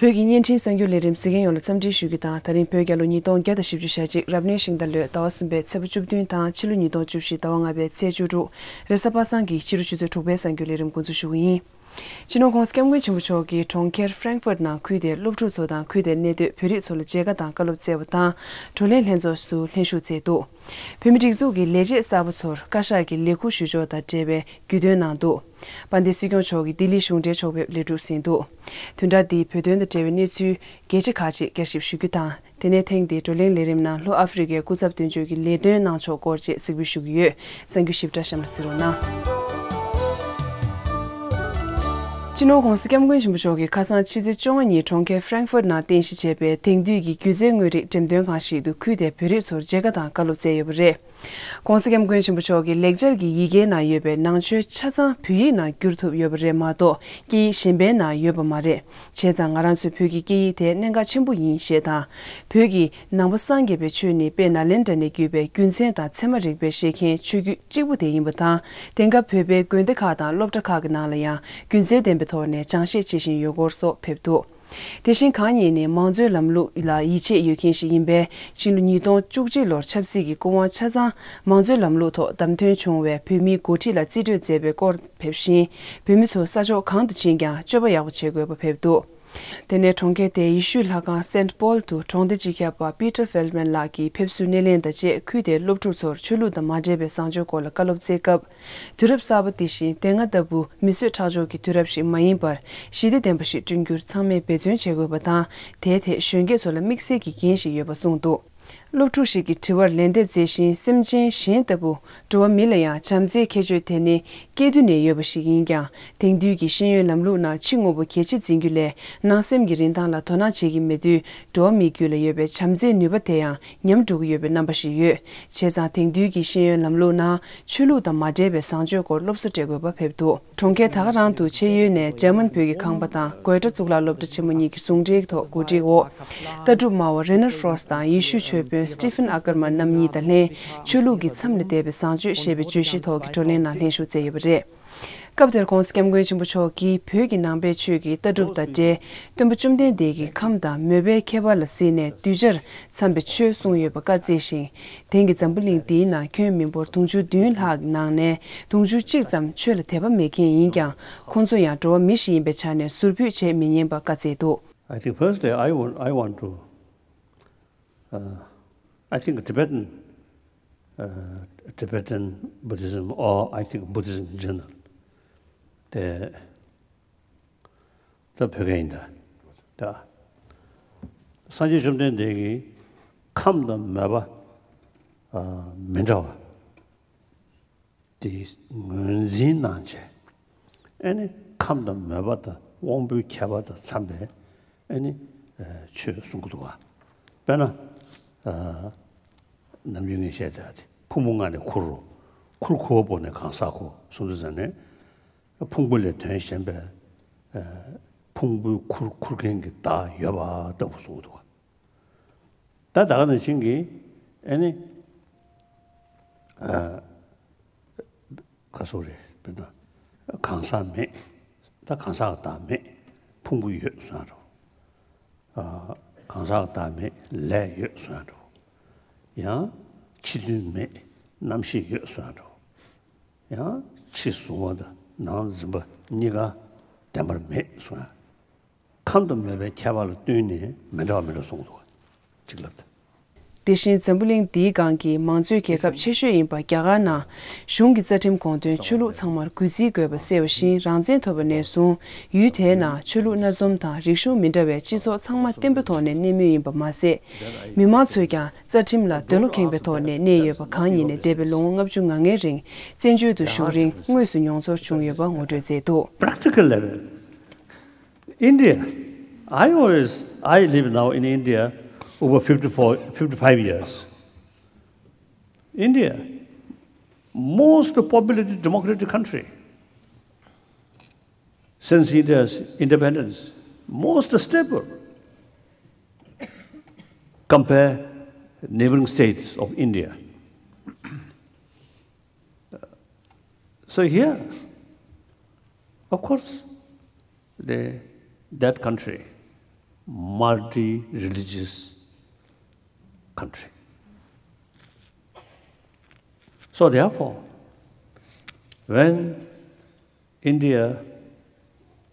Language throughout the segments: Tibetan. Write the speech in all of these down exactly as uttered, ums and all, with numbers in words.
བོད་ཀྱི་བརྙན་འཕྲིན་གསར་འགྱུར་ལས་རིམ་གཟིགས་མཁན་ཡོངས་ལ་འཚམས་འདྲི་ཞུ་རྒྱུ་དང་། ད་རིང་བོད་རྒྱལ་ལོ་ཉིས་སྟོང་བརྒྱ་དང་བཞི་བཅུ་ཞེ་གཅིག་རབ་གནས་ཤིང་རྟ་ལོའི་ཟླ་བ་གསུམ་པའི་ཚེས་པ་བཅུ་བདུན་དང་ཕྱི་ལོ་ཉིས་སྟོང་བཅུ་བཞི་ཟླ་བ་ལྔ་པའི་ཚེས་བཅུ་དྲུག་རེས་གཟའ་པ་སངས་ཀྱི་ཕྱི་དྲོ་ཆུ་ཚོད་དྲུག་པའི་གསར་འགྱུར་ལས་རིམ་འགོ་འཛུགས་ཞུ་གི་ཡིན། སྤྱི་ནོར་༸གོང་ས་༸སྐྱབས་མགོན་ཆེན་པོ་མཆོག་གིས་གྲོང་ཁྱེར་ཧྥ་རེང་ཧྥུར་ནང་ཁུལ་དེའི་སློབ་ཕྲུག་ཚོ་དང་ཁུལ་དེའི་གནས་སྡོད་བོད་རིགས་ཚོ་ལ་མཇལ་ཁ་དང་བཀའ་སློབ་སྩལ་བ་དང་། བགྲོ་གླེང་ལྷན་ཚོགས་སུ་ལྷན་ཞུགས་མཛད་འདུག་བོད་མིའི་སྒྲིག་འཛུགས་ཀྱི་ལས་བྱེད་གསར་པ་ཚོར་བཀའ་ཤག་གི་ལས་འཁུར་ཞུ་ཕྱོགས་དང་འབྲེལ་བའི་རྒྱུས་སྟོན་གནང་འདུག་དཔལ་ལྡན་སྲིད་སྐྱོང་མཆོག་གིས་ལྡི་ལི་གཞུང་འབྲེལ་ཕྱོགས་ཕེབས་ལས་གྲུབ་ཟིན་འདུག་བདུན་ཕྲག་འདིའི་བོད་དོན་དང་འབྲེལ་བའི་གནས་ཚུལ་གལ་ཆེ་ཁག་ཅིག་བསྐྱར་ཞིབ་ཞུ་རྒྱུ་དང་། དེ་ནས་ཐེངས་འདིའི་བགྲོ་གླེང་ལས་རིམ་ནང་ལྷོ་ཨ་ཧྥེ་རི་ཁའི་སྐུ་ཚབ་དོན་གཅོད་ཀྱི་ལས་དོན་གནང་ཕྱོགས་སྐོར་བཅས་གཟིགས་འབུལ་ཞུ་གི་ཡོད། གསར་འགྱུར་ཞིབ་ཕྲ་གཤམ་ལ་གཟིགས་རོགས་གནང་། སྤྱི་ནོར་༸གོང་ས་༸སྐྱབས་མགོན་ཆེན་པོ་མཆོག་གིས་ཁ་སང་ཕྱི་ཚེས་བཅོ་ལྔ་ཉིན་གྲོང་ཁྱེར་ཧྥ་རེང་ཧྥུར་ནང་རྟེན་གཞི་བྱས་པའི་དེང་དུས་ཀྱི་སྒྱུ་རྩལ་དངོས་རིགས་འགྲེམས་སྟོན་ཁང་ཞིག་ཏུ་ཁུལ་དེའི་བོད་རིགས་ཚོར་མཇལ་ཁ་དང་བཀའ་སློབ་སྩལ་ཡོད་པ་རེད། ༸གོང་ས་༸སྐྱབས་མགོན་ཆེན་པོ་མཆོག་གིས་ལེགས་སྦྱར་གྱི་ཡི་གེའི་ནང་ཡོད་པའི་ནང་ཆོས་ཆ་ཚང་བོད་ཡིག་ནང་བསྒྱུར་ཐུབ་ཡོད་པ་རེད་མ་གཏོགས། སྐད་ཡིག་གཞན་པའི་ནང་ཡོད་པ་མ་རེད། བྱས་ཙང་ང་རང་ཚོའི་བོད་ཀྱི་སྐད་ཡིག་དེ་གནད་འགག་ཆེན་པོ་ཡིན་ཞེས་དང་། བོད་ཀྱི་ནང་པ་སངས་རྒྱས་པའི་ཆོས་ནི་དཔེ་ནཱ་ལེནྡྲ་ནས་བརྒྱུད་པའི་རྒྱུ་མཚན་དང་ཚད་མ་རིག་པའི་བཤད་མཁན་ཆོས་བརྒྱུད་གཅིག་པུ་དེ་ཡིན་པ་དང་། དེང་སྐབས་བོད་པའི་དགོན་སྡེ་ཁག་དང་སློབ་གྲྭ་ཁག་གི་ནང་ལ་ཡང་རྒྱུ་མཚན་ལྡན་པའི་ཐོག་ནས་སྦྱང་བཤད་བྱེད་བཞིན་ཡོད་སྐོར་སོགས་ཕེབས་འདུག་དེ་བཞིན་གང་ཉིད་ནི་མང་གཙོའི་ལམ་ལུགས་ལ་ཡིད་ཆེས་ཡོད་མཁན་ཞིག་ཡིན་པས། ཕྱི་ལོ་ཉིས་སྟོང་བཅུ་གཅིག་ལོར་ཆབ་སྲིད་ཀྱི་སྐུ་དབང་ཆ་ཚང་མང་གཙོའི་ལམ་ལུགས་ཐོག་བདམས་ཐོན་བྱུང་བའི་བོད་མིའི་འགོ་ཁྲིད་ལ་རྩིས་སྤྲོད་མཛད་པའི་སྐོར་ཕེབས་ཤིང་། བོད་མི་ཚོ་ས་ཕྱོགས་གང་དུ་ཕྱིན་ཀྱང་སྤྱོད་པ་ཡག་པོ་བྱེད་དགོས་པ་ཕེབས་འདུག་དེ་ནས་གྲོང་ཁྱེར་དེའི་ཡེ་ཤུའི་ལྷ་ཁང་སེན་ཊི་པོལ་དུ་གྲོང་སྡེ་སྤྱི་ཁྱབ་པ་པི་ཏར་ཧྥེལ་མན་ལགས་ཀྱིས་ཕེབས་བསུའི་སྣེ་ལེན་དང་བཅས། ཁུལ་དེའི་སློབ་ཕྲུག་ཚོར་ཆོས་ལུགས་དང་མ་འབྲེལ་བའི་བཟང་སྤྱོད་སྐོར་ལ་བཀའ་སློབ་སྩལ་སྐབས། དུས་རབས་གསར་པ་འདི་བཞིན་དེ་སྔ་ལྟ་བུ་མི་གསོད་ཁྲག་སྦྱོར་གྱི་དུས་རབས་ཤིག་མ་ཡིན་པར། ཞི་བདེ་ལྡན་པ་ཞིག་བསྐྲུན་རྒྱུར་ཚང་མས་འབད་བརྩོན་བྱེད་དགོས་པ་དང་། དེའི་ཐད་གཞོན་སྐྱེས་ཚོ་ལ་དམིགས་བསལ་གྱི་འགན་ཞིག་ཡོད་པ་གསུངས་འདུག་སློབ་ཕྲུག་ཞིག་གི་དྲི་བར་ལན་འདེབས་མཛད་བཞིན། སེམས་ཅན་གཞན་ལྟ་བུ་འགྲོ་བ་མི་ལ་ཡང་བྱམས་བརྩེའི་ཁྱད་ཆོས་དེ་ནི་སྐྱེས་དུས་ནས་ཡོད་པ་ཞིག་ཡིན་ཀྱང་། དེང་དུས་ཀྱི་ཤེས་ཡོན་ལམ་ལུགས་ནང་ཕྱི་དངོས་པོ་གལ་ཆེ་འཛིན་རྒྱུ་ལས། ནང་སེམས་ཀྱི་རིན་ཐང་ལ་དོ་སྣང་བྱེད་ཀྱི་མེད་དུས། འགྲོ་བ་མིའི་རྒྱུད་ལ་ཡོད་པའི་བྱམས་བརྩེའི་ནུས་པ་དེ་ཡང་ཉམས་འགྲོ་གི་ཡོད་པའི་རྣམ་པ་ཞིག་ཡོད། བྱས་ཙང་དེང་དུས་ཀྱི་ཤེས་ཡོན་ལམ་ལུགས་ནང་ཆོས་ལུགས་དང་མ་འབྲེལ་བའི་བཟང་སྤྱོད་སྐོར་སློབ་གསོ་སྤྲད་དགོས་པ་ཕེབས་འདུག་གྲོང་ཁྱེར་ད་ག་རང་དུ་ཆེས་ཡོལ་ནས་འཇར་མན་བོད་ཀྱི་ཁང་པ་དང་གོའེ་ཏྲ་གཙུག་ལག་སློབ་གྲྭ་ཆེན་མོ་གཉིས་ཀྱི་ཟུང་འབྲེལ་ཐོག་གོ་སྒྲིག་འོག་ལྟ་གྲུབ་སྨྲ་བ་རེ་ནར་ཧྥོ་སི་དང་ཡེ་ཤུའི་ཆོས་དཔོན་སི་ཏི་ཕན་ཨ་ཀར་མན་རྣམ་གཉིས་དང་ལྷན། ཆོས་ལུགས་ཀྱི་མཚམས་ལས་འདས་པའི་བཟང་སྤྱོད་ཞེས་པའི་བརྗོད་གཞི་ཐོག་གི་བགྲོ་གླེང་ནང་ལྷན་ཞུགས་མཛད་ཡོད་པ་རེད། སྐབས་དེར་༸གོང་ས་༸སྐྱབས་མགོན་ཆེན་པོ་མཆོག་གིས་བོད་ཀྱི་ནང་པའི་ཆོས་ཀྱི་ལྟ་གྲུབ་དང་འབྲེལ། སྟོན་པ་བཅོམ་ལྡན་འདས་ཀྱིས་ཁམས་དང་མོས་པའི་ཁྱད་པར་ལ་གཟིགས་ནས་གདུལ་བྱར་འཚམ་པའི་ཆོས་གསུངས་ཡོད་པ་བཀའ་སྩལ་ཞིང་། དེང་གི་འཛམ་བུ་གླིང་འདིའི་ནང་ཁྱོན་མི་འབོར་དུང་ཕྱུར་བདུན་ལྷག་གི་ནང་ནས་དུང་ཕྱུར་གཅིག་ཙམ་ཆོས་ལ་དད་པ་མེད་མཁན་ཡིན་ཀྱང་། ཁོང་ཚོ་ཡང་འགྲོ་བ་མི་ཞིག་ཡིན་པའི་ཆ་ནས་ཟུར་ཕུད་བྱེད་མི་ཉན་པ་བཀའ་སྩལ་འདུག I think firstly, I want, I want to, uh, I think Tibetan, uh, Tibetan Buddhism, or I think Buddhism in general, the ད་བོད་སྐད་ཡིན་ད། ད་སངས་རྒྱས་བཅོམ་ལྡན་འདས་ཀྱིས་ཁམས་དང་མོས་པ་ཨ་མི་འདྲ་བ་དེ་ངོས་འཛིན་གནང་བྱས། ཨེ་ནི་ཁམས་དང་མོས་པ་དང་དབང་པོའི་ཁྱད་པར་དང་འཚམ་པའི་ཨེ་ནི་ཨ་ཆོས་གསུང་གི་འདུག་བ། དཔེར་ན་ཨ་ནམ་རྒྱུན་ངས་བཤད་བསྡད་པ་དེ་ཕུང་པོ་ལྔ་ནས་ཁུར་རོ། ཁུར་ཁུ་བ་པོ་ནས་གང་ཟག་གོ་གསུང་དུས་ཙམ་ནས། ཕུང་པོ་ལས་དོན་གཞན་པའི་ཨ་ཕུང་པོའི་ཁུར་ཁུར་མཁན་གྱི་བདག་ཡོད་པ་ལྟ་བུ་གསུངས་འདུག་ད་ད་ག་ནང་བཞིན་གྱི་ཨ་ནི་ཨ་ག་སོགས་རེད། དཔེར་ན་གང་ཟག་མེད། ད་གང་ཟག་གི་བདག་མེད། ཕུང་པོ་ཡོད་གསུང་ཡ་འགྲོ། ཨ་གང་ཟག་གི་བདག་མེད། ལས་ཡོད་གསུང་ཡ་འགྲོ། ཡང་ཕྱི་དོན་མེད། རྣམ་ཤེས་ཡོད་གསུང་ཡ་འགྲོ། ཡང་ཕྱི་གཟུང་བ་དང་ནང་འཛིན་པ་གཉིས་ཀ་བདེན་པར་མེད་གསུང་ཡ། ཁམས་དང་མོས་པའི་ཁྱད་པར་ལ་བསྟུན་ནས་མི་འདྲ་བ་མི་འདྲ་གསུངས་འདུག་གཅིག་ལབ་ད། དེ་བཞིན་འཛམ་བུ་གླིང་འདིའི་སྒང་གི་མང་གཙོའི་རྒྱལ་ཁབ་ཆེ་ཤོས་ཡིན་པ་རྒྱ་གར་ནང་གཞུང་གི་རྩ་ཁྲིམས་དགོངས་དོན་ཆོས་ལུགས་ཚང་མར་གུས་བརྩི་དགོས་པ་གསལ་བ་བཞིན། རང་བཙན་ཐོབ་པ་ནས་བཟུང་ཡུལ་དེའི་ནང་ཆོས་ལུགས་སྣ་འཛོམས་དང་རིག་གཞུང་མི་འདྲ་བའི་སྤྱི་ཚོགས་ཚང་མ་བརྟན་པོའི་ཐོག་ནས་གནས་མུས་ཡིན་པ་མ་ཟད། མི་མང་ཚོས་ཀྱང་རྩ་ཁྲིམས་ལ་འདོད་བློ་ཁེངས་པའི་ཐོག་ནས་གནས་ཡོད་པ། གང་ཉིད་ནས་འདས་པའི་ལོ་ངོ་ལྔ་བཅུ་ང་ལྔའི་རིང་བཙན་བྱོལ་དུ་བཞུགས་རིང་དངོས་སུ་མྱོང་ཚོར་བྱུང་ཡོད་པ་ངོ་སྤྲོད་མཛད་འདུག Practical level, India, I always, I live now in India over fifty-four, fifty-five years. India, most populated democratic country. Since India's independence, most stable. Compare neighboring states of India. So here, of course, the, that country, multi-religious country. So therefore, when India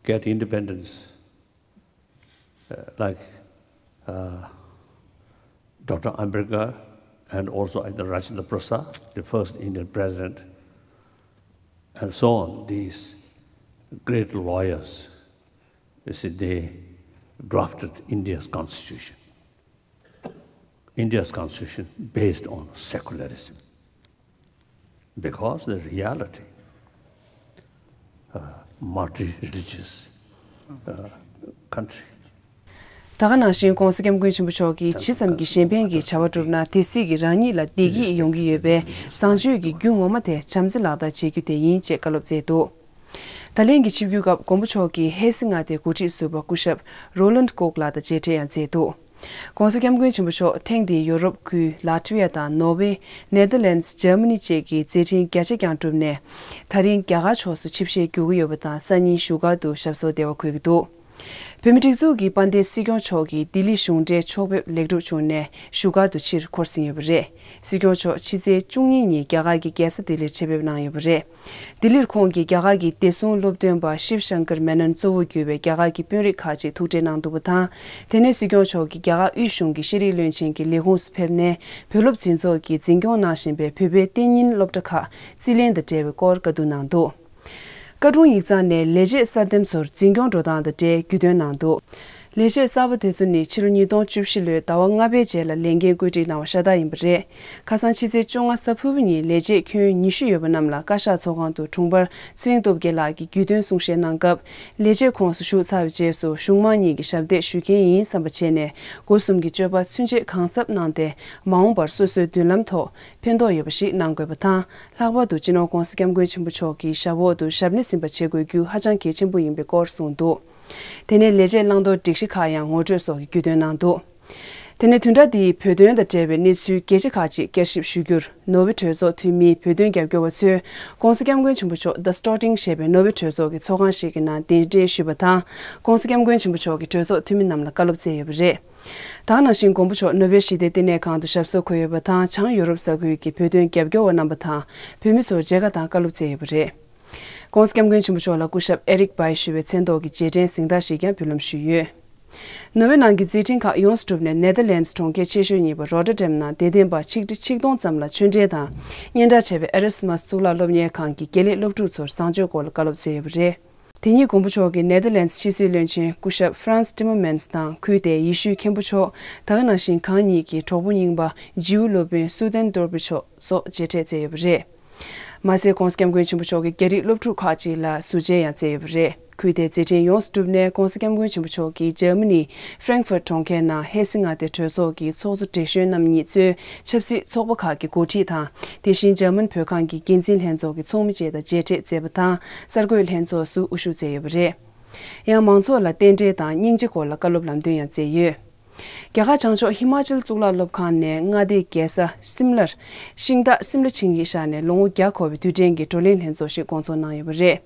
get independence, uh, like, uh, Doctor Ambedkar and also Rajendra Prasad, the first Indian president, and so on, these great lawyers, you see, they drafted India's constitution. India's constitution based on secularism. Because the reality, uh, multi-religious, uh, country. ད་ག་ནང་བཞིན་༸གོང་ས་༸སྐྱབས་མགོན་ཆེན་པོ་མཆོག་གིས་ཇི་ཙམ་གྱིས་གཞན་ཕན་གྱི་བྱ་བ་བསྒྲུབས་ན་དེ་སྲིད་ཀྱི་རང་ཉིད་ལ་བདེ་སྐྱིད་ཡོང་གི་ཡོད་པས་བཟང་སྤྱོད་ཀྱི་རྒྱུ་ངོ་མ་དེ་བྱམས་བརྩེ་ལག་བསྟར་བྱེད་རྒྱུ་དེ་ཡིན་ཅེས་བཀའ་སློབ་སྩལ་འདུག་ད་ལན་གྱི་ཆིབས་བསྒྱུར་སྐབས་མགོན་པོ་མཆོག་གིས་ཧེ་སི་མངའ་སྡེའི་འགོ་ཁྲིད་ཟུར་པ་སྐུ་ཞབས་Roland Koch ལགས་དང་མཇལ་འཕྲད་ཡང་མཛད་འདུག ༸གོང་ས་༸སྐྱབས་མགོན་ཆེན་པོ་མཆོག་ཐེངས་འདིའི་ཡོ་རོབ་ཁུལ་ལ་ཏི་ཝི་ཡ་དང་ནོར་ཝེ། ནེ་དར་ལེན་ཌི། འཇར་མ་ནི་བཅས་ཀྱི་མཛད་འཕྲིན་བརྒྱ་ཆ་བརྒྱ་བསྒྲུབས་ནས། ད་རིང་རྒྱ་གར་ཕྱོགས་སུ་ཆིབས་ཞལ་བསྒྱུར་གྱི་ཡོད་པ་དང་སང་ཉིན་བཞུགས་སྒར་དུ་ཞབས་སོར་བདེ་བར་འཁོད་ཀྱི་འདུག་བོད་མིའི་སྒྲིག་འཛུགས་ཀྱི་དཔལ་ལྡན་སྲིད་སྐྱོང་མཆོག་གིས་ལྡི་ལི་གཞུང་འབྲེལ་ཕྱོགས་ཕེབས་ལེགས་གྲུབ་བྱུང་ནས་བཞུགས་སྒར་དུ་ཕྱིར་འཁོར་ཟིན་ཡོད་པ་རེད། སྲིད་སྐྱོང་མཆོག་ཕྱི་ཚེས་བཅུ་གཉིས་ཉིན་རྒྱ་གར་གྱི་རྒྱལ་ས་ལྡི་ལིར་ཆེད་ཕེབས་གནང་ཡོད་པ་རེད། ལྡི་ལིར་ཁོང་གིས་རྒྱ་གར་གྱི་བདེ་སྲུང་སློབ་སྟོན་པ་ཤིབ་ཤང་ཀར་མེ་ནོན་གཙོ་བོར་གྱུར་པའི་རྒྱ་གར་གྱི་དཔོན་རིགས་ཁག་ཅིག་ཐུག་འཕྲད་གནང་འདུག་པ་དང་། དེ་ནས་སྲིད་སྐྱོང་མཆོག་གིས་རྒྱ་གར་དབུས་གཞུང་གི་ཤེས་རིག་བློན་ཆེན་གྱི་ལས་ཁུངས་སུ་ཕེབས་ནས་བོད་སློབ་འཛིན་ཚོགས་ཀྱིས་འཛིན་སྐྱོང་གནང་བཞིན་པའི་བོད་པའི་གཏན་ཉིན་སློབ་གྲྭ་ཁག་རྩིས་ལེན་དང་འབྲེལ་བའི་སྐོར་བཀའ་བསྡུར་གནང་འདུག་བཀའ་དྲུང་ཡིག་ཚང་ནས་ལས་བྱེད་གསར་འདེམས་ཚོར་འཛིན་སྐྱོང་འགྲོ་སྟངས་དང་འབྲེལ་རྒྱུས་སྟོན་གནང་འདུག་ལས་བྱེད་གསར་པ་དེ་ཚོ་ནི་ཕྱི་ལོ་ཉིས་སྟོང་བཅུ་བཞི་ལོའི་ཟླ་བ་ལྔ་པའི་རྗེས་ལ་ལས་འགན་བཀོད་སྒྲིག་གནང་བ་ཤ་སྟག་ཡིན་པ་རེད། ཁ་སང་ཕྱི་ཚེས་བཅོ་ལྔ་གཟའ་ཕུར་བུ་ཉིན་ལས་བྱེད་ཁྱོན་ཉི་ཤུ་ཡོད་པ་རྣམས་ལ་བཀའ་ཤག་ཚོགས་ཁང་དུ་དྲུང་འཕར་ཚེ་རིང་སྟོབས་རྒྱལ་ལགས་ཀྱིས་རྒྱུས་སྟོན་གསུང་བཤད་གནང་སྐབས། ལས་བྱེད་ཁོངས་སུ་ཞུགས་ཚར་བའི་རྗེས་སུ་གཞུང་མང་གཉིས་ཀྱི་ཞབས་འདེགས་ཞུ་མཁན་ཡིན་བསམ་པ་བྱས་ནས་སྒོ་གསུམ་གྱི་སྤྱོད་པ་ཚུན་ཆད་གང་ཟབ་གནང་སྟེ། མ་འོངས་པར་སོ་སོའི་མདུན་ལམ་ཐོག་ཕན་ཐོགས་ཡོད་པ་ཞིག་གནང་དགོས་པ་དང་། ལྷག་པར་དུ་སྤྱི་ནོར་༸གོང་ས་༸སྐྱབས་མགོན་ཆེན་པོ་མཆོག་གི་ཞབས་འོག་ཏུ་ཞབས་ནས་ཟིན་པ་བྱེད་དགོས་རྒྱུ་ཧ་ཅང་གལ་ཆེན་པོ་ཡིན་པའི་སྐོར་གསུངས་འདུག་དེ་ནས་ལས་བྱེད་བླང་དོར་སྒྲིག་གཞི་ཁག་ཡང་ངོ་སྤྲོད་སོགས་ཀྱི་རྒྱུས་སྟོན་གནང་འདུག་དེ་ནས་བདུན་ཕྲག་འདིའི་བོད་དོན་དང་འབྲེལ་བའི་གནས་ཚུལ་གལ་ཆེ་ཁག་ཅིག་བསྐྱར་ཞིབ་ཞུ་རྒྱུར། ནོར་ཝེ་གྲོས་ཚོགས་འཐུས་མིའི་བོད་དོན་རྒྱབ་སྐྱོར་བ་ཚོས་༸གོང་ས་༸སྐྱབས་མགོན་ཆེན་པོ་མཆོག་The Storting ཞེས་པའི་ནོར་ཝེ་གྲོས་ཚོགས་ཀྱི་ཚོགས་ཁང་ཞིག་གི་ནང་གདན་འདྲེན་ཞུས་པ་དང་༸གོང་ས་༸སྐྱབས་མགོན་ཆེན་པོ་མཆོག་གིས་གྲོས་ཚོགས་འཐུས་མི་རྣམས་ལ་བཀའ་སློབ་སྩལ་ཡོད་པ་རེད། ད་ག་ནང་བཞིན་མགོན་པོ་མཆོག་ནོ་བེལ་ཞི་བདེའི་བསྟི་གནས་ཁང་དུ་ཞབས་སོར་འཁོད་ཡོད་པ་དང་། བྱང་ཡོ་རོབ་ས་ཁུལ་གྱི་བོད་དོན་རྒྱབ་སྐྱོར་བ་རྣམ་པ་དང་བོད་མི་ཚོར་མཇལ་ཁ་དང་བཀའ་སློབ་སྩལ་ཡོད་པ་རེད། ༸གོང་ས་༸སྐྱབས་མགོན་ཆེན་པོ་མཆོག་ལ་སྐུ་ཞབས་ཨེ་རིག་བྷའི་ཞུ་བའི་མཚན་ཐོག་གི་རྗེས་དྲན་གཟེངས་རྟགས་ཤིག་ཀྱང་འབུལ་ལམ་ཞུས་ཡོད། ནོར་ཝེ་ནང་གི་མཛད་འཕྲིན་ཁག་ཡོངས་སུ་གྲུབ་ནས་ནེ་དར་ལེན་ཌི་གྲོང་ཁྱེར་ཆེ་ཤོས་གཉིས་པ་རོ་ཊར་ཌེམ་ནང་དད་ལྡན་པ་ཆིག་ཁྲི་ཆིག་སྟོང་ཙམ་ལ་ཆོས་འབྲེལ་དང་སྙན་གྲགས་ཆེ་བའི་ཨེ་ར་སི་མ་སི་གཙུག་ལག་སློབ་གཉེར་ཁང་གི་དགེ་ལས་སློབ་ཕྲུག་ཚོར་བཟང་སྤྱོད་སྐོར་ལ་བཀའ་སློབ་སྩལ་ཡོད་པ་རེད། དེ་ཉིན་མགོན་པོ་མཆོག་གིས་ནེ་དར་ལེན་ཌི་ཕྱི་སྲིད་བློན་ཆེན་སྐུ་ཞབས་ཧྥ་རན་སི་ཊི་མོར་མན་སི་དང་། ཁུལ་དེའི་ཡེ་ཤུའི་མཁན་པོ་མཆོག་ད་ག་ནང་བཞིན་གང་ཉིད་ཀྱི་གྲོགས་པོ་རྙིང་པ་ཇིའུ་སློབ་དཔོན་སུ་ཏན་ཏོར་པི་མཆོག་སོགས་མཇལ་འཕྲད་མཛད་ཡོད་པ་རེད། མ་ཟད་༸གོང་ས་༸སྐྱབས་མགོན་ཆེན་པོ་མཆོག་གིས་རྒྱ་རིགས་སློབ་ཕྲུག་ཁག་ཅིག་ལ་ཟུར་མཇལ་ཡང་མཛད་ཡོད་པ་རེད། ཁུལ་དེའི་མཛད་འཕྲིན་ཡོངས་སུ་གྲུབ་ནས་༸གོང་ས་༸སྐྱབས་མགོན་ཆེན་པོ་མཆོག་གིས་འཇར་མ་ནི་ཧྥ་རེང་ཧྥུར་གྲོང་ཁྱེར་ནང་ཧེ་སི་མངའ་སྡེའི་གྲོས་ཚོགས་ཀྱི་ཚོགས་གཙོ་བགྲེས་གཞོན་རྣམ་གཉིས་གཙོས་ཆབ་སྲིད་ཚོགས་པ་ཁག་གི་འགོ་ཁྲིད་དང་། དེ་བཞིན་འཇར་མན་བོད་ཁང་གི་འགན་འཛིན་ལྷན་ཚོགས་ཀྱི་ཚོགས་མི་བཅས་དང་མཇལ་འཕྲད་མཛད་པ་དང་། གསར་འགོད་ལྷན་ཚོགས་སུ་དབུ་བཞུགས་མཛད་ཡོད་པ་རེད། ཡང་མང་ཚོགས་ལ་རྟེན་འབྲེལ་དང་སྙིང་རྗེ་སྐོར་ལ་བཀའ་སློབ་ལམ་སྟོན་ཡང་མཛད་ཡོད། རྒྱ་གར་བྱང་ཕྱོགས་ཧི་མ་ཅལ་གཙུག་ལག་སློབ་ཁང་ནས་མངའ་སྡེའི་རྒྱལ་ས་སིམ་ལར་ཤིང་སྟག་སིམ་ལ་ཆིངས་ཡིག་བཞག་ནས་ལོ་ངོ་བརྒྱ་འཁོར་བའི་དུས་དྲན་གྱི་བགྲོ་གླེང་ལྷན་ཚོགས་ཤིག་སྐོང་ཚོགས་གནང་ཡོད་པ་རེད།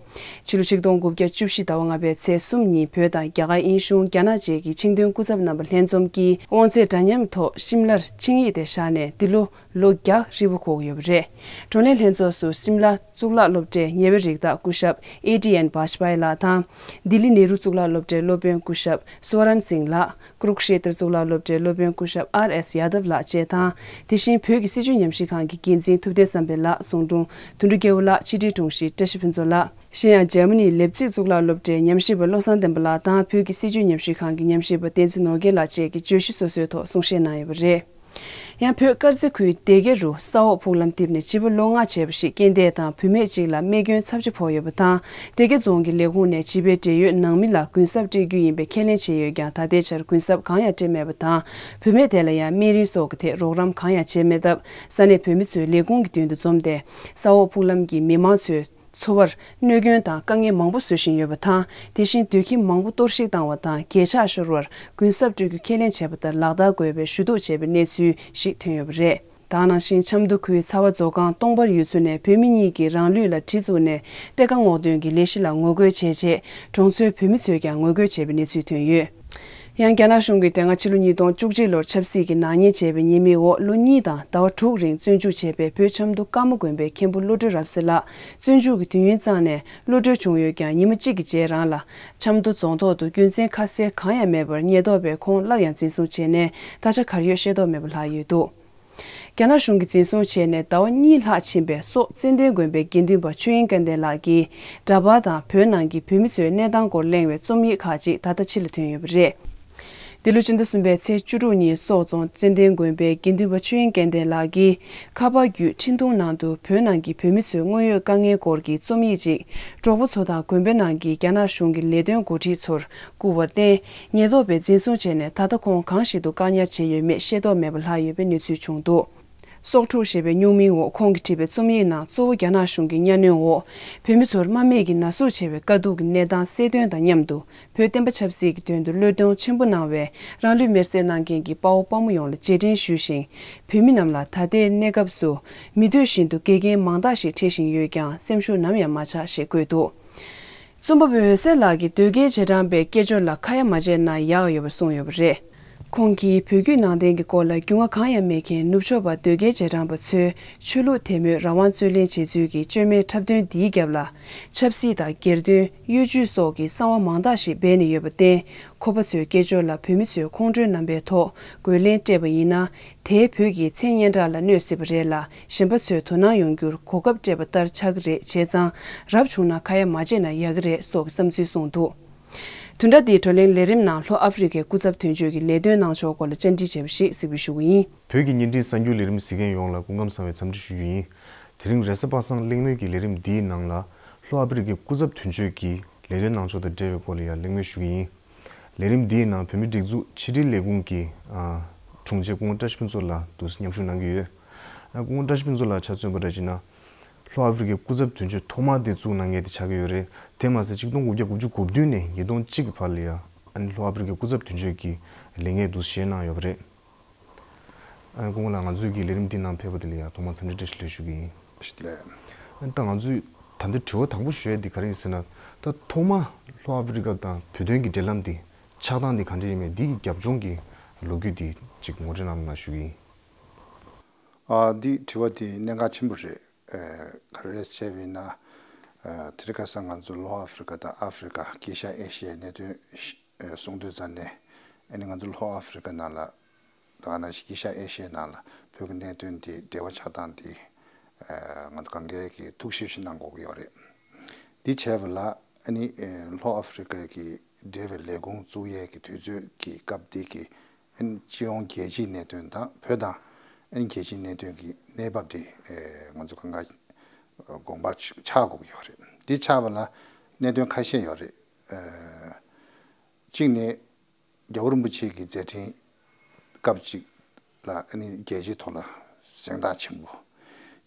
ཕྱི་ལོ་ཆིག་སྟོང་དགུ་བརྒྱ་བཅུ་བཞི་ཟླ་བ་ལྔ་པའི་ཚེས་གསུམ་ཉིན་བོད་དང་རྒྱ་གར། དབྱིན་གཞུང་། རྒྱ་ནག་བཅས་ཀྱི་ཆིངས་དོན་སྐུ་ཚབ་རྣམ་པ་ལྷན་འཛོམས་ཀྱིས་དབང་ཚད་འདྲ་མཉམ་ཐོག་ཤིམ་ལར་ཆིངས་ཡིག་དེ་བཞག་ནས་འདི་ལོ་ལོ་བརྒྱ་ཧྲིལ་པོ་འཁོར་ཡོད་པ་རེད། བགྲོ་གླེང་ལྷན་ཚོགས་སུ་སིམ་ལ་གཙུག་ལག་སློབ་གྲྭའི་ཉེ་བའི་རིགས་བདག་སྐུ་ཞབས་ཨེ་ཏི་ཨེན་བཱཇ་པཱའི་ལགས་དང་། ལྡི་ལི་ནེ་རུ་གཙུག་ལག་སློབ་གྲྭའི་སློབ་དཔོན་སྐུ་ཞབས་སུ་ཝ་རན་སིང་ལགས། ཀུ་རུ་ཤེ་ཏྲ་གཙུག་ལག་སློབ་གྲྭའི་སློབ་དཔོན་སྐུ་ཞབས་ཨར་ཨེས་ཡ་དབ་ལགས་བཅས་དང་། དེ་བཞིན་བོད་ཀྱི་སྲིད་བྱུས་ཉམས་ཞིབ་ཁང་གི་འགན་འཛིན་ཐུབ་བསྟན་བསམ་འཕེལ་ལགས། ཟུང་དྲུང་དོན་གྲུབ་རྒྱལ་པོ་ལགས། ཕྱི་དྲིལ་དྲུང་ཆེ་བཀྲ་ཤིས་ཕུན་ཚོགས་ལགས། གཞན་ཡང་འཇར་མ་ནིའི་ལེབ་ཙིག་གཙུག་ལག་སློབ་གྲྭའི་ཉམས་ཞིབ་པ་བློ་བཟང་བསྟན་པ་ལགས་དང་བོད་ཀྱི་སྲིད་བྱུས་ཉམས་ཞིབ་ཁང་གི་ཉམས་ཞིབ་པ་བསྟན་འཛིན་ནོར་རྒྱས་ལགས་བཅས་ཀྱིས་བརྗོད་གཞི་སོ་སོའི་ཐོག་གསུང་བཤད་གནང་ཡོད་པ་རེད། ཡང་བོད་དཀར་མཛེས་ཁུལ་སྡེ་དགེ་རུ་ས་འོག་ཕུག་ལམ་རྡིབ་ནས་བྱིས་པ་ལོ་ལྔ་བྱས་པ་ཞིག་རྐྱེན་འདས་དང་བུད་མེད་ཅིག་ལ་རྨས་སྐྱོན་ཚབས་ཆེ་ཕོག་ཡོད་པ་དང་། སྡེ་དགེ་རྫོང་གི་ལས་ཁུངས་ནས་བྱིས་པའི་འབྲེལ་ཡོད་ནང་མི་ལ་གུན་གསབ་སྤྲད་རྒྱུ་ཡིན་པའི་ཁས་ལེན་བྱས་ཡོད་ཀྱང་། ད་ལྟའི་ཆར་གུན་གསབ་གང་ཡང་སྤྲད་མེད་པ་དང་། བུད་མེད་དེ་ལ་ཡང་སྨན་རིན་སོགས་ཀྱི་ཐད་རོགས་རམ་གང་ཡང་བྱས་མེད་སྟབས། ས་གནས་བོད་མི་ཚོས་ལས་ཁུངས་ཀྱི་མདུན་དུ་འཛོམས་ཏེ། ས་འོག་ཕུག་ལམ་གྱི་མི་མང་ཚོའི་འཚོ་བར་གནོད་སྐྱོན་དང་དཀའ་ངལ་མང་པོ་བཟོ་བཞིན་ཡོད་པ་དང་། དེ་བཞིན་སྡོད་ཁྱིམ་མང་པོ་གཏོར་བཤིག་བཏང་བ་དང་། གས་ཆག་ཤོར་བར་གུན་གསབ་སྤྲོད་རྒྱུ་ཁས་ལེན་བྱས་པ་ལྟར་ལག་བསྟར་དགོས་པའི་ཞུ་གཏུག་བྱས་པའི་གནས་ཚུལ་ཞིག་ཐོན་ཡོད་པ་རེད། ད་ག་ནང་བཞིན་ཆབ་མདོ་ཁུལ་ཚ་བ་མཛོ་སྒང་སྟོང་པར་ཡུལ་ཚོ་ནས་བོད་མི་གཉིས་ཀྱིས་རང་ལུས་ལ་གྲི་བཙུགས་ནས་གཏེར་ཁ་སྔོག་འདོན་གྱི་ལས་གཞི་ལ་ངོ་རྒོལ་བྱས་རྗེས། གྲོང་ཚོའི་བོད་མི་ཚོས་ཀྱང་ངོ་རྒོལ་བྱས་པའི་གནས་ཚུལ་ཐོན་ཡོད། ཡང་རྒྱ་ནག་གཞུང་གིས་དེ་སྔ་ཕྱི་ལོ་ཉིས་སྟོང་བཅུ་གཅིག་ལོར་ཆབ་སྲིད་ཀྱི་ནག་ཉེས་བྱས་པའི་ཉེས་མིང་འོག་ལོ་གཉིས་དང་ཟླ་བ་དྲུག་རིང་བཙོན་འཇུག་བྱས་པའི་བོད་ཆབ་མདོ་ཀརྨ་དགོན་པའི་མཁན་པོ་བློ་གྲོས་རབ་གསལ་ལགས་བཙོན་འཇུག་གི་དུས་ཡུན་གཙང་ནས་གློད་གྲོལ་བྱུང་ཡོད་ཀྱང་ཉི་མ་གཅིག་གི་རྗེས་རང་ལ་ཆབ་མདོ་རྫོང་ཐོག་ཏུ་རྒྱུ་མཚན་ཁ་གསལ་གང་ཡང་མེད་པར་ཉེན་རྟོག་པས་ཁོང་སླར་ཡང་འཛིན་བཟུང་བྱས་ནས་ད་ཆ་གར་ཡོད་ཤེས་རྟོགས་མེད་པ་ལྷག་ཡོད་འདུག་རྒྱ་ནག་གཞུང་གིས་འཛིན་བཟུང་བྱས་ནས་ཟླ་བ་གཉིས་ལྷག་ཕྱིན་པའི་སོག་ཙན་དན་དགོན་པའི་དགེ་འདུན་པ་ཆོས་དབྱིངས་སྐལ་ལྡན་ལགས་ཀྱིས་འདྲ་པར་དང་བོད་ནང་གི་བོད་མི་ཚོའི་གནས་སྟངས་སྐོར་གླེང་བའི་རྩོམ་ཡིག་ཁག་ཅིག་ད་ལྟ་ཕྱི་ལ་ཐོན་ཡོད་པ་རེད། འདི་ལོ་སྤྱི་ཟླ་གསུམ་པའི་ཚེས་བཅུ་དྲུག་ཉིན་སོག་རྫོང་ཙན་དན་དགོན་པའི་དགེ་འདུན་པ་ཆོས་དབྱིངས་སྐལ་ལྡན་ལགས་ཀྱིས་ཁ་པར་བརྒྱུད་འཕྲིན་ཐུང་ནང་དུ་བོད་ནང་གི་བོད་མི་ཚོའི་དངོས་ཡོད་དཀའ་ངལ་སྐོར་གྱི་རྩོམ་ཡིག་ཅིག་གྲོགས་པོ་ཚོ་དང་དགོན་པའི་ནང་གི་རྒྱ་ནག་གཞུང་གི་ལས་དོན་འགོ་ཁྲིད་ཚོར་བསྐུར་བར་བརྟེན། ཉེན་རྟོག་པས་འཛིན་བཟུང་བྱས་ནས་ད་ལྟ་ཁོང་གང་ཞིག་ཏུ་བཀག་ཉར་བྱས་ཡོད་མེད་ཤེས་རྟོགས་མེད་པ་ལྷག་ཡོད་པའི་གནས་ཚུལ་བྱུང་འདུག་སྲོག་འཕྲོག་ཞེས་པའི་སྨྱུག་མིང་འོག་ཁོང་གིས་བྲིས་པའི་རྩོམ་ཡིག་ནང་གཙོ་བོ་རྒྱ་ནག་གཞུང་གི་གཉའ་གནོན་འོག་བོད་མི་ཚོར་དམག་མི་གིས་ན་ཟུག་བྱས་པའི་དཀའ་སྡུག་གི་གནས་སྟངས་གསལ་སྟོན་དང་མཉམ་དུ་བོད་བསྟན་པ་ཆབ་སྲིད་ཀྱི་དོན་དུ་བློས་གཏོང་ཆེན་པོ་གནང་བའི་རང་ལུས་མེར་སྲེག་གནང་མཁན་གྱི་དཔའ་བོ་དཔའ་མོ་ཡོངས་ལ་རྗེས་དྲན་ཞུ་ཞིང་། བོད་མི་རྣམས་ལ་ད་ལྟའི་གནས་སྐབས་སུ་མི་འདོད་བཞིན་དུ་འགལ་རྐྱེན་མང་དག་ཞིག་འཕྲད་བཞིན་ཡོད་ཀྱང་སེམས་ཤུགས་ནམ་ཡང་མ་ཆག་ཞེས་བཀོད་འདུག་རྩོམ་པ་པོ་འོད་ཟེར་ལགས་ཀྱིས་དོལ་རྒྱལ་རྗེས་འབྲང་པའི་སྐད་ཅོར་ལ་ཁ་ཡ་མ་བྱས་ན་ཡག་ཡོད་པར་གསུངས་ཡོད་པ་རེད། ཁོང་གིས་བོད་བརྒྱུད་ནང་བསྟན་གྱི་སྐོར་ལ་རྒྱུས་མངའ་གང་ཡང་མེད་མཁན་ནུབ་ཕྱོགས་པ་དོལ་རྒྱལ་རྗེས་འབྲང་པ་ཚོས་ཆོས་ལུགས་དད་མོས་རང་དབང་རྩོད་ལེན་བྱེད་ཚུལ་གྱི་བཅོས་མའི་འཁྲབ་སྟོན་འདིའི་རྒྱབ་ལ་ཆབ་སྲིད་དང་སྒེར་དོན། གཡོ་ཇུས་སོགས་ཀྱི་གསང་བ་མང་དག་ཞིག་སྦས་ནས་ཡོད་པར་བརྟེན། ཁོ་པ་ཚོའི་སྐད་ཅོར་ལ་བོད་མི་ཚོས་ཁོང་ཁྲོའི་རྣམ་པའི་ཐོག་རྒོལ་ལན་སྤྲད་པ་ཡིན་ན། དེས་བོད་ཀྱི་མཚན་སྙན་གྲགས་ལ་གནོད་སྲིད་པ་རེད་ལ། གཞན་པ་ཚོས་དོ་སྣང་ཡོང་རྒྱུར་གོ་སྐབས་སྤྲད་པ་ལྟར་ཆགས་ཀྱི་རེད། བྱས་ཙང་རབ་བྱུང་ན་ཁ་ཡ་མ་བྱས་ན་ཡག་གི་རེད་སོགས་ཀྱི་བསམ་ཚུལ་གསུངས་འདུག་བདུན་ཕྲག་འདིའི་བགྲོ་གླེང་ལས་རིམ་ནང་ལྷོ་ཨ་ཧྥེ་རི་ཁའི་སྐུ་ཚབ་དོན་གཅོད་ཀྱི་ལས་དོན་གནང་ཕྱོགས་སྐོར་ལ་བཅར་འདྲི་བྱས་པ་ཞིག་གཟིགས་འབུལ་ཞུ་གི་ཡིན། བོད་ཀྱི་བརྙན་འཕྲིན་གསར་འགྱུར་ལས་རིམ་གཟིགས་མཁན་ཡོངས་ལ་སྐུ་ཁམས་བཟང་བའི་འཚམས་འདྲི་ཞུ་རྒྱུ་ཡིན། དེ་རིང་རེས་གཟའ་པ་སངས་གླེང་མོལ་གྱི་ལས་རིམ་འདིའི་ནང་ལ་ལྷོ་ཨ་ཧྥེ་རི་ཁའི་སྐུ་ཚབ་དོན་གཅོད་ཀྱི་ལས་དོན་གནང་ཕྱོགས་དང་འབྲེལ་བའི་སྐོར་ལ་ཡང་གླེང་མོལ་ཞུ་གི་ཡིན། ལས་རིམ་འདིའི་ནང་བོད་མིའི་སྒྲིག་འཛུགས་ཕྱི་དྲིལ་ལས་ཁུངས་ཀྱི་ཨ་དྲུང་ཆེ་སྐུ་ངོ་བཀྲ་ཤིས་ཕུན་ཚོགས་ལགས་འདུག་སེ་མཉམ་ཞུགས་གནང་གི་ཡོད། ཨ་སྐུ་ངོ་བཀྲ་ཤིས་ཕུན་ཚོགས་ལགས་ཆ་མཚོན་པ་འདྲ་བྱས་ན། ལྷོ་ཨ་ཧྥེ་རི་ཁའི་སྐུ་ཚབ་དོན་གཅོད་ཐོག་མ་དེ་བཙུགས་གནང་མཁན་དེ་ཆགས་ཀྱི་ཡོད་རེད། དེ་མ་ཟད་ཆིག་སྟོང་དགུ་བརྒྱ་དགུ་བཅུ་གོ་བདུན་ནས་ཉིས་སྟོང་གཅིག་གི་བར་ལ་ཡང་ཨ་ནི་ལྷོ་ཨ་ཧྥེ་རི་ཁའི་སྐུ་ཚབ་དོན་གཅོད་ཀྱི་ལས་འགན་འདུག་སེ་བཞེས་གནང་ཡོད་པ་རེད། ཨ་ནི་སྐུ་ངོ་ལགས་ང་ཚོའི་གི་ལས་རིམ་འདི་ནང་ཕེབས་པ་དེ་ལ་ཡང་ཐོག་མར་འཚམས་འདྲི་བཀྲ་ཤིས་བདེ་ལེགས་ཞུ་གི་ཡིན། བཀྲ་ཤིས་བདེ་ལེགས། ཨ་ནི་ད་ང་ཚོས་ད་ལྟ་དྲི་བ་དང་པོ་ཞུ་ཡ་འདི་ག་རེ་ཡིན་ཟེར་ན། ད་ཐོག་མ་ལྷོ་ཨ་ཧྥེ་རི་ཁ་དང་བོད་དོན་གྱི་འབྲེལ་ལམ་འདི་ཆགས་སྟངས་འདི་ག་འདྲ་ཡིན་མིན་འདི་གི་རྒྱབ་ལྗོངས་ཀྱི་ལོ་རྒྱུས་འདི་ཅིག་ངོ་སྤྲོད་གནང་རོགས་གནང་ཞུ་གི་ཡིན། ཨ་འདི་དྲི་བ་འདི་གནད་འགག་ཆེན་པོ་རེད། ཨ་ག་རེ་རེད་ཟེར་བ་ཡིན་ན། ཨ་དེ་རིང་ཁ་སང་ང་ཚོ་ལྷོ་ཨ་ཧྥེ་རི་ཁ་དང་ཨ་ཧྥེ་རི་ཁ་དཀྱིལ་ཤར་ཨེ་ཤི་ཡའི་གནད་དོན་ཨ་གསུང་དུས་ཙམ་ནས། ཨ་ནི་ང་ཚོ་ལྷོ་ཨ་ཧྥེ་རི་ཁ་ནང་ལ། ད་ག་ནང་བཞིན་དཀྱིལ་ཤར་ཨེ་ཤི་ཡའི་ནང་ལ་བོད་ཀྱི་གནད་དོན་འདི་འབྲེལ་བ་ཆགས་སྟངས་འདི། ཨ་ང་ཚོ་གང་གའི་གི་ཐུགས་ཞིབ་ཞིག་གནང་དགོས་ཀྱི་ཡོད་རེད། འདི་བྱས་པ་ལ་ཨ་ནི་ཨ་ལྷོ་ཨ་ཧྥེ་རི་ཁ་གི་འབྲེལ་བའི་ལས་ཁུངས་བཙུགས་ཡས་ཀྱི་དུས་ཚོད་ཀྱི་སྐབས་འདི་གི་ཨ་ནི་སྤྱི་ཡོངས་རྒྱལ་སྤྱིའི་གནད་དོན་དང་བོད་དང་ཨ་ནི་རྒྱལ་སྤྱིའི་གནད་དོན་གྱི་གནས་བབ་འདི་ཨ་ང་ཚོ་གང་ག་དགོངས་པ་ཆགས་དགོས་ཀྱི་ཡོད་རེད། འདི་ཆགས་པ་ལ་གནད་དོན་ཁ་ཤས་ཡོད་རེད། ཨ་གཅིག་ནི། རྒྱལ་བ་རིན་པོ་ཆེ་གི་མཛད་འཕྲིན་སྐབས་གཅིག་ལ་ཨ་ནི་རྒྱལ་སྤྱིའི་ཐོག་ལ་གཟེངས་རྟགས་ཆེན་པོ།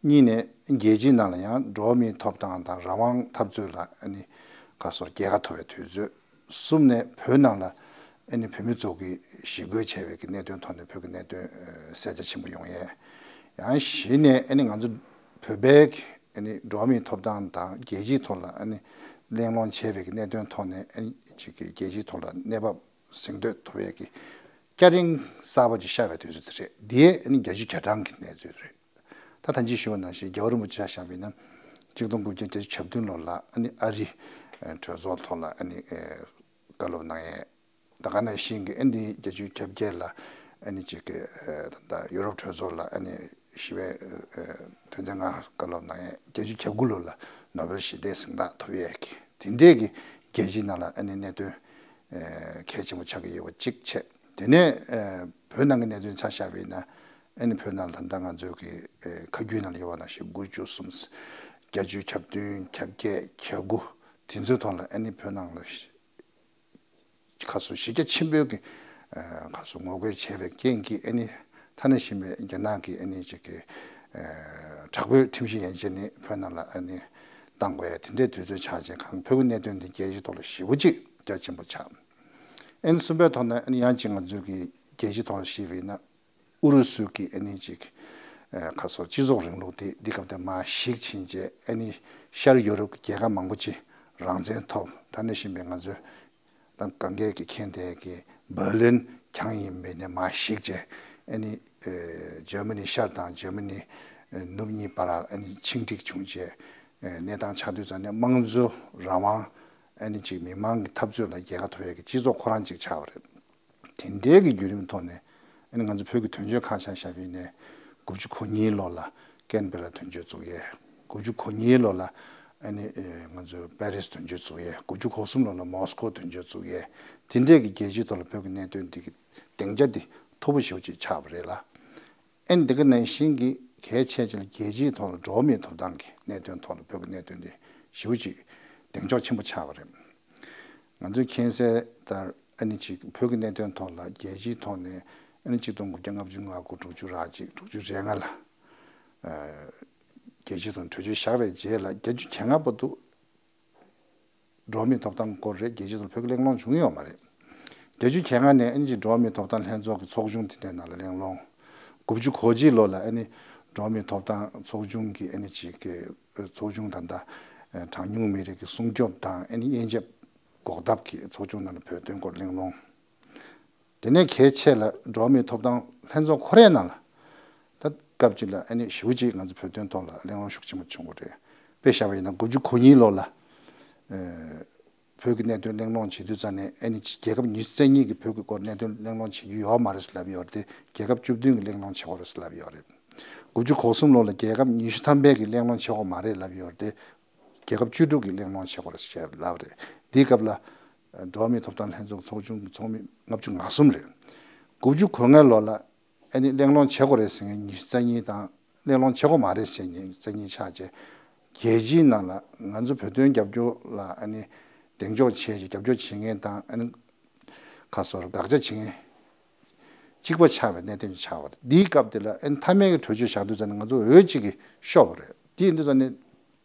གཉིས་ནས་རྒྱལ་སྤྱིའི་ནང་ལ་ཡང་འགྲོ་བ་མིའི་ཐོབ་ཐང་དང་རང་དབང་འཐབ་རྩོད་ལ་ཨ་ནི་ག་སོར་རྒྱལ་ཁ་ཐོབ་པའི་དུས་ཚོད། གསུམ་ནས་བོད་ནང་ལ་ཨ་ནི་བོད་མི་ཚོ་གི་ཞི་རྒོལ་བྱས་པའི་གི་གནད་དོན་ཐོག་ནས་བོད་ཀྱི་གནད་དོན་ཨ་གསལ་ཆ་ཆེན་པོ་ཡོང་ཡས། ཡང་བཞི་ནས་ཨ་ནི་ང་ཚོ་བོད་པའི་གི་ཨ་ནི་འགྲོ་བ་མིའི་ཐོབ་ཐང་དང་རྒྱལ་སྤྱིའི་ཐོག་ལ་ཨ་ནི་གླེང་སློང་བྱས་པའི་གི་གནད་དོན་ཐོག་ནས་ཨ་ནི་ཅིག་གི་རྒྱལ་སྤྱིའི་ཐོག་ལ་གནས་བབ་གཟེངས་བསྟོད་ཐོབ་ཡས་ཀྱི་སྐྱ་རེངས་གསར་པ་ཅིག་ཤར་བའི་དུས་ཚོད་དེ་རེད། འདི་ཨ་ནི་བརྒྱད་ཅུ་གྱ་གྲངས་ཀྱི་གནས་ཚུལ་རེད། ད་ད་ཅི་ཞུ་བ་ནང་བཞིན་རྒྱལ་བ་རིན་པོ་ཆེ་ཆ་བཞག་པ་ཡིན་ན་གཅིག་སྟོང་དགུ་བརྒྱ་བརྒྱད་ཅུ་གྱ་བདུན་ལོ་ལ་ཨ་ནི་ཨ་རི་གྲོས་ཚོགས་ཐོག་ལ་ཨ་ནི་བཀའ་སློབ་གནང་ཡས། ད་ག་ནང་བཞིན་གྱི་ཨ་ནི་བརྒྱད་ཅུ་གྱ་བརྒྱད་ལ་ཨ་ནི་གཅིག་གི་ད་ལྟ་ཡུ་རོབ་གྲོས་ཚོགས་ལ་ཨ་ནི་ཞི་བའི་དོན་ཚན་ལྔ་བཀའ་སློབ་གནང་ཡས། བརྒྱད་ཅུ་གྱ་དགུ་ལོ་ལ་ནོ་བེལ་ཞི་བདེའི་གཟེངས་རྟགས་ཐོབ་ཡས་ཀྱི་དེ་འདྲས་ཀྱི་རྒྱལ་སྤྱིའི་ནང་ལ་ཨ་ནི་གནད་དོན་གལ་ཆེན་པོ་ཆགས་ཀྱི་ཡོད་པ་གཅིག་བྱས། དེ་ནས་བོད་ནང་གི་གནད་དོན་ཆ་བཞག་པ་ཡིན་ན་ཨ་ནི་བོད་ནང་ལ་ད་ལྟ་ང་ཚོའི་གི་ཁ་རྒྱུན་ནང་ལ་ཡོད་པ་ནང་བཞིན་དགུ་བཅུ་གསུམ། བརྒྱད་ཅུ་གྱ་བདུན། གྱ་བརྒྱད། གྱ་དགུ། དེ་ཚོའི་ཐོག་ལ་ཨ་ནི་བོད་ནང་ལ་ཁ་སོ་གཞི་རྒྱ་ཆེན་པོའི་གི་ཁ་སོ་ངོ་རྒོལ་བྱས་པའི་རྐྱེན་གྱིས་ཨ་ནི་ཐ་ན་ཤི་མེད་རྒྱ་ནག་གི་ཨ་ནི་ཅིག་གི་དྲག་པོའི་ཁྲིམས་ཞིབ་ཡན་ཆད་ནི་བོད་ནང་ལ་ཨ་ནི་བཏང་དགོས་ཡ་དེ་འདྲའི་དུས་ཚོད་ཆགས་རྗེས་གང་བོད་ཀྱི་གནད་དོན་འདི་རྒྱལ་སྤྱིའི་ཐོག་ལ་ཞེ་པོ་ཅིག་རྒྱ་ཆེན་པོ་ཆགས། ཨ་ནི་གསུམ་པའི་ཐོག་ནས་ཨ་ནི་ཡང་ཅིག་ང་ཚོའི་གི་རྒྱལ་སྤྱིའི་ཐོག་ལ་ཞིག་བྱས་ན་ཨུ་རུ་སུ་གི་ཨ་ནི་ཅིག་ཁ་སོ་སྤྱི་ཚོགས་རིང་ལུགས་དེ་འདི་སྐབས་དེ་མར་ཞིག་ཕྱིན་རྗེས་ཨ་ནི་ཤར་ཡུ་རོབ་ཀྱི་རྒྱལ་ཁབ་མང་པོ་ཅིག་རང་བཙན་ཐོབ། ད་ནི་ཤི་མེད་ང་ཚོའི་ དང་གང་གས་ཀྱི་མཁྱེན་དེ་གི་འབར་ལིན་གྱང་ཡིན་པའི་ནས་མ་ཞིག་བྱས། ཨ་ནི་ཨེ་འཇར་མ་ནི་ཤར་དང་འཇར་མ་ནི་ཨེ་ནུབ་གཉིས་བར་ཨ་ནི་ཆིངས་འགྲིག་བྱུང་རྗེས། ཨེ་གནས་སྟངས་ཆགས་དུས་ཙང་ནས་དམངས་གཙོ་རང་དབང་། ཨ་ནི་ཅིག་མི་མང་གི་འཐབ་རྩོད་ལ་རྒྱལ་ཁ་ཐོབ་ཡས་ཀྱི་སྤྱི་ཚོགས་ཁོ་རང་ཅིག་ཆགས་པ་རེད། དེ་འདྲའི་གི་བརྒྱུད་རིམ་ཐོག་ནས་ཨ་ནི་ང་ཚོ་བོད་ཀྱི་དོན་གཅོད་ཁ་ཆ་བཞག་པ་ཡིན་ནའི་དགུ་བཅུ་གོ་གཉིས་ལོ་ལ་ཀན་བེ་ར་དོན་གཅོད་བཙུགས་ཡས། དགུ་བཅུ་གོ་གཉིས་ལོ་ལ་ཨ་ནི་ཨེ་ང་ཚོ་པེ་རིས་དོན་གཅོད་བཙུགས་ཡས། དགུ་བཅུ་གོ་གསུམ་ལོ་ལ་མོ་སི་ཀོ་དོན་གཅོད་བཙུགས་ཡས། དེ་འདྲའི་གི་རྒྱལ་སྤྱིའི་ཐོག་ལ་བོད་ཀྱི་གནད་དོན་འདི་གི་སྡིངས་ཆ་འདི་མཐོ་པོ་ཞེ་པོ་ཅིག་ཆགས་པ་རེད་ལ། ཨ་ནི་འདི་ག་ནང་བཞིན་གྱི་གལ་ཆེ་ཆེ་ལ་རྒྱལ་སྤྱིའི་ཐོག་ལ་འགྲོ་བ་མིའི་ཐོབ་ཐང་གི་གནད་དོན་ཐོག་ལ་བོད་ཀྱི་གནད་དོན་འདི་ཞེ་པོ་ཅིག་གདེང་འཇོག་ཆེན་པོ་ཆགས་པ་རེད། ང་ཚོས་མཁྱེན་གསལ་ལྟར་ཨ་ནི་ཅིག་བོད་ཀྱི་གནད་དོན་ཐོག་ལ་རྒྱལ་སྤྱིའི་ཐོག་ནས་ཨ་ནི་ཆིག་སྟོང་དགུ་བརྒྱ་ལྔ་བཅུ་ང་དགུ་དྲུག་ཅུ་རེ་གཅིག་དྲུག་ཅུ་རེ་ལྔ་ལ་ཨ་རྒྱལ་སྤྱིའི་ཐོག་གྲོས་ཆོད་བཞག་པའི་རྗེས་ལ་བརྒྱད་ཅུ་གྱ་ལྔ་བར་དུ་འགྲོ་བ་མིའི་ཐོབ་ཐང་སྐོར་རེད་རྒྱལ་སྤྱིའི་ཐོག་བོད་ཀྱི་གླེང་སློང་བྱུང་ཡོད་མ་རེད། བརྒྱད་ཅུ་གྱ་ལྔ་ནས་ཨ་ནི་ཅིག་འགྲོ་བ་མིའི་ཐོབ་ཐང་ལྷན་ཚོགས་ཀྱི་ཚོགས་ཆུང་དེ་འདྲའི་ནང་ལ་གླེང་སློང་། དགུ་བཅུ་གོ་གཅིག་ལོ་ལ་ཨ་ནི་འགྲོ་བ་མིའི་ཐོབ་ཐང་ཚོགས་ཆུང་གི་ཨ་ནི་ཅིག་གི་ཚོགས་ཆུང་ད་ལྟ་གྲངས་ཉུང་མི་རིགས་ཀྱི་སྲུང་སྐྱོབ་དང་ཨ་ནི་དབྱེ་འབྱེད་འགོག་ཐབས་ཀྱི་ཚོགས་ཆུང་ནང་ལ་བོད་དོན་སྐོར་གླེང་སློང་། དེ་ནས་གལ་ཆེ་ལ་འགྲོ་བ་མིའི་ཐོབ་ཐང་ལྷན་ཚོགས་ཁོ་རའི་ནང་ལ་ད་སྐབས་ཅིག་ལ་ཨ་ནི་ཞེ་པོ་ཅིག་ང་ཚོ་བོད་དོན་ཐོག་ལ་གླེང་སློང་ཤུགས་ཆེན་པོ་བྱུང་བ་རེད། དཔེ་བཞག་པ་ཡིན་ན་དགུ་བཅུ་གོ་གཉིས་ལོ་ལ་ཨེ་བོད་ཀྱི་གནད་དོན་གླེང་སློང་བྱེད་དུས་ཙང་ནས་ཨ་ནི་རྒྱལ་ཁབ་ཉི་ཤུ་རྩ་གཉིས་ཀྱིས་བོད་ཀྱི་སྐོར་གནད་དོན་གླེང་སློང་བྱེད་རྒྱུ་ཡོད་མ་རེད་ཟེར་ལབ་ཡོད་རེད་དེ་རྒྱལ་ཁབ་བཅུ་བདུན་གྱིས་གླེང་སློང་བྱེད་དགོས་རེད་ཟེར་ལབ་ཡོད་རེད། དགུ་བཅུ་གོ་གསུམ་ལོ་ལ་རྒྱལ་ཁབ་ཉི་ཤུ་ཐམ་པས་ཀྱིས་གླེང་སློང་བྱེད་དགོས་མ་རེད་ལབ་ཡོད་རེད་དེ། རྒྱལ་ཁབ་བཅུ་དྲུག་གིས་གླེང་སློང་བྱེད་དགོས་རེད་ཞེས་ལབ་རེད། འདིའི་སྐབས་ལ་འགྲོ་བ་མིའི་ཐོབ་ཐང་ལྷན་ཚོགས་ཚོགས་ཆུང་གི་ཚོགས་མི་ལྔ་བཅུ་ང་གསུམ་རེད། དགུ་བཅུ་གོ་ལྔ་ལོ་ལ་ཨ་ནི་གླེང་སློང་བྱེད་དགོས་རེད་ཟེར་མཁན་ཉི་ཤུ་རྩ་གཉིས་དང་གླེང་སློང་བྱེད་དགོས་མ་རེད་ཟེར་མཁན་ཉི་ཤུ་རྩ་གཉིས་ཆགས་རྗེས་རྒྱལ་སྤྱིའི་ནང་ལ་ང་ཚོ་བོད་དོན་རྒྱབ་སྐྱོར་ལ་ཨ་ནི་གདེང་འཇོག་བྱེད་ཅིག་རྒྱབ་སྐྱོར་བྱེད་མཁན་དང་ཨ་ནི་ཁ་སོར་དགག་བྱ་བྱེད་མཁན་གཅིག་པ་ཆགས་པའི་གནད་དོན་ཆགས་པ་རེད། འདིའི་སྐབས་དེ་ལ་ཨ་ནི་མཐའ་མའི་གི་གྲོས་ཆོད་བཞག་དུས་ཙམ་ནས་ང་ཚོ་འོས་གཅིག་གིས་ཤོར་བ་རེད། དེ་ཡིན་དུས་ཙམ་ནས།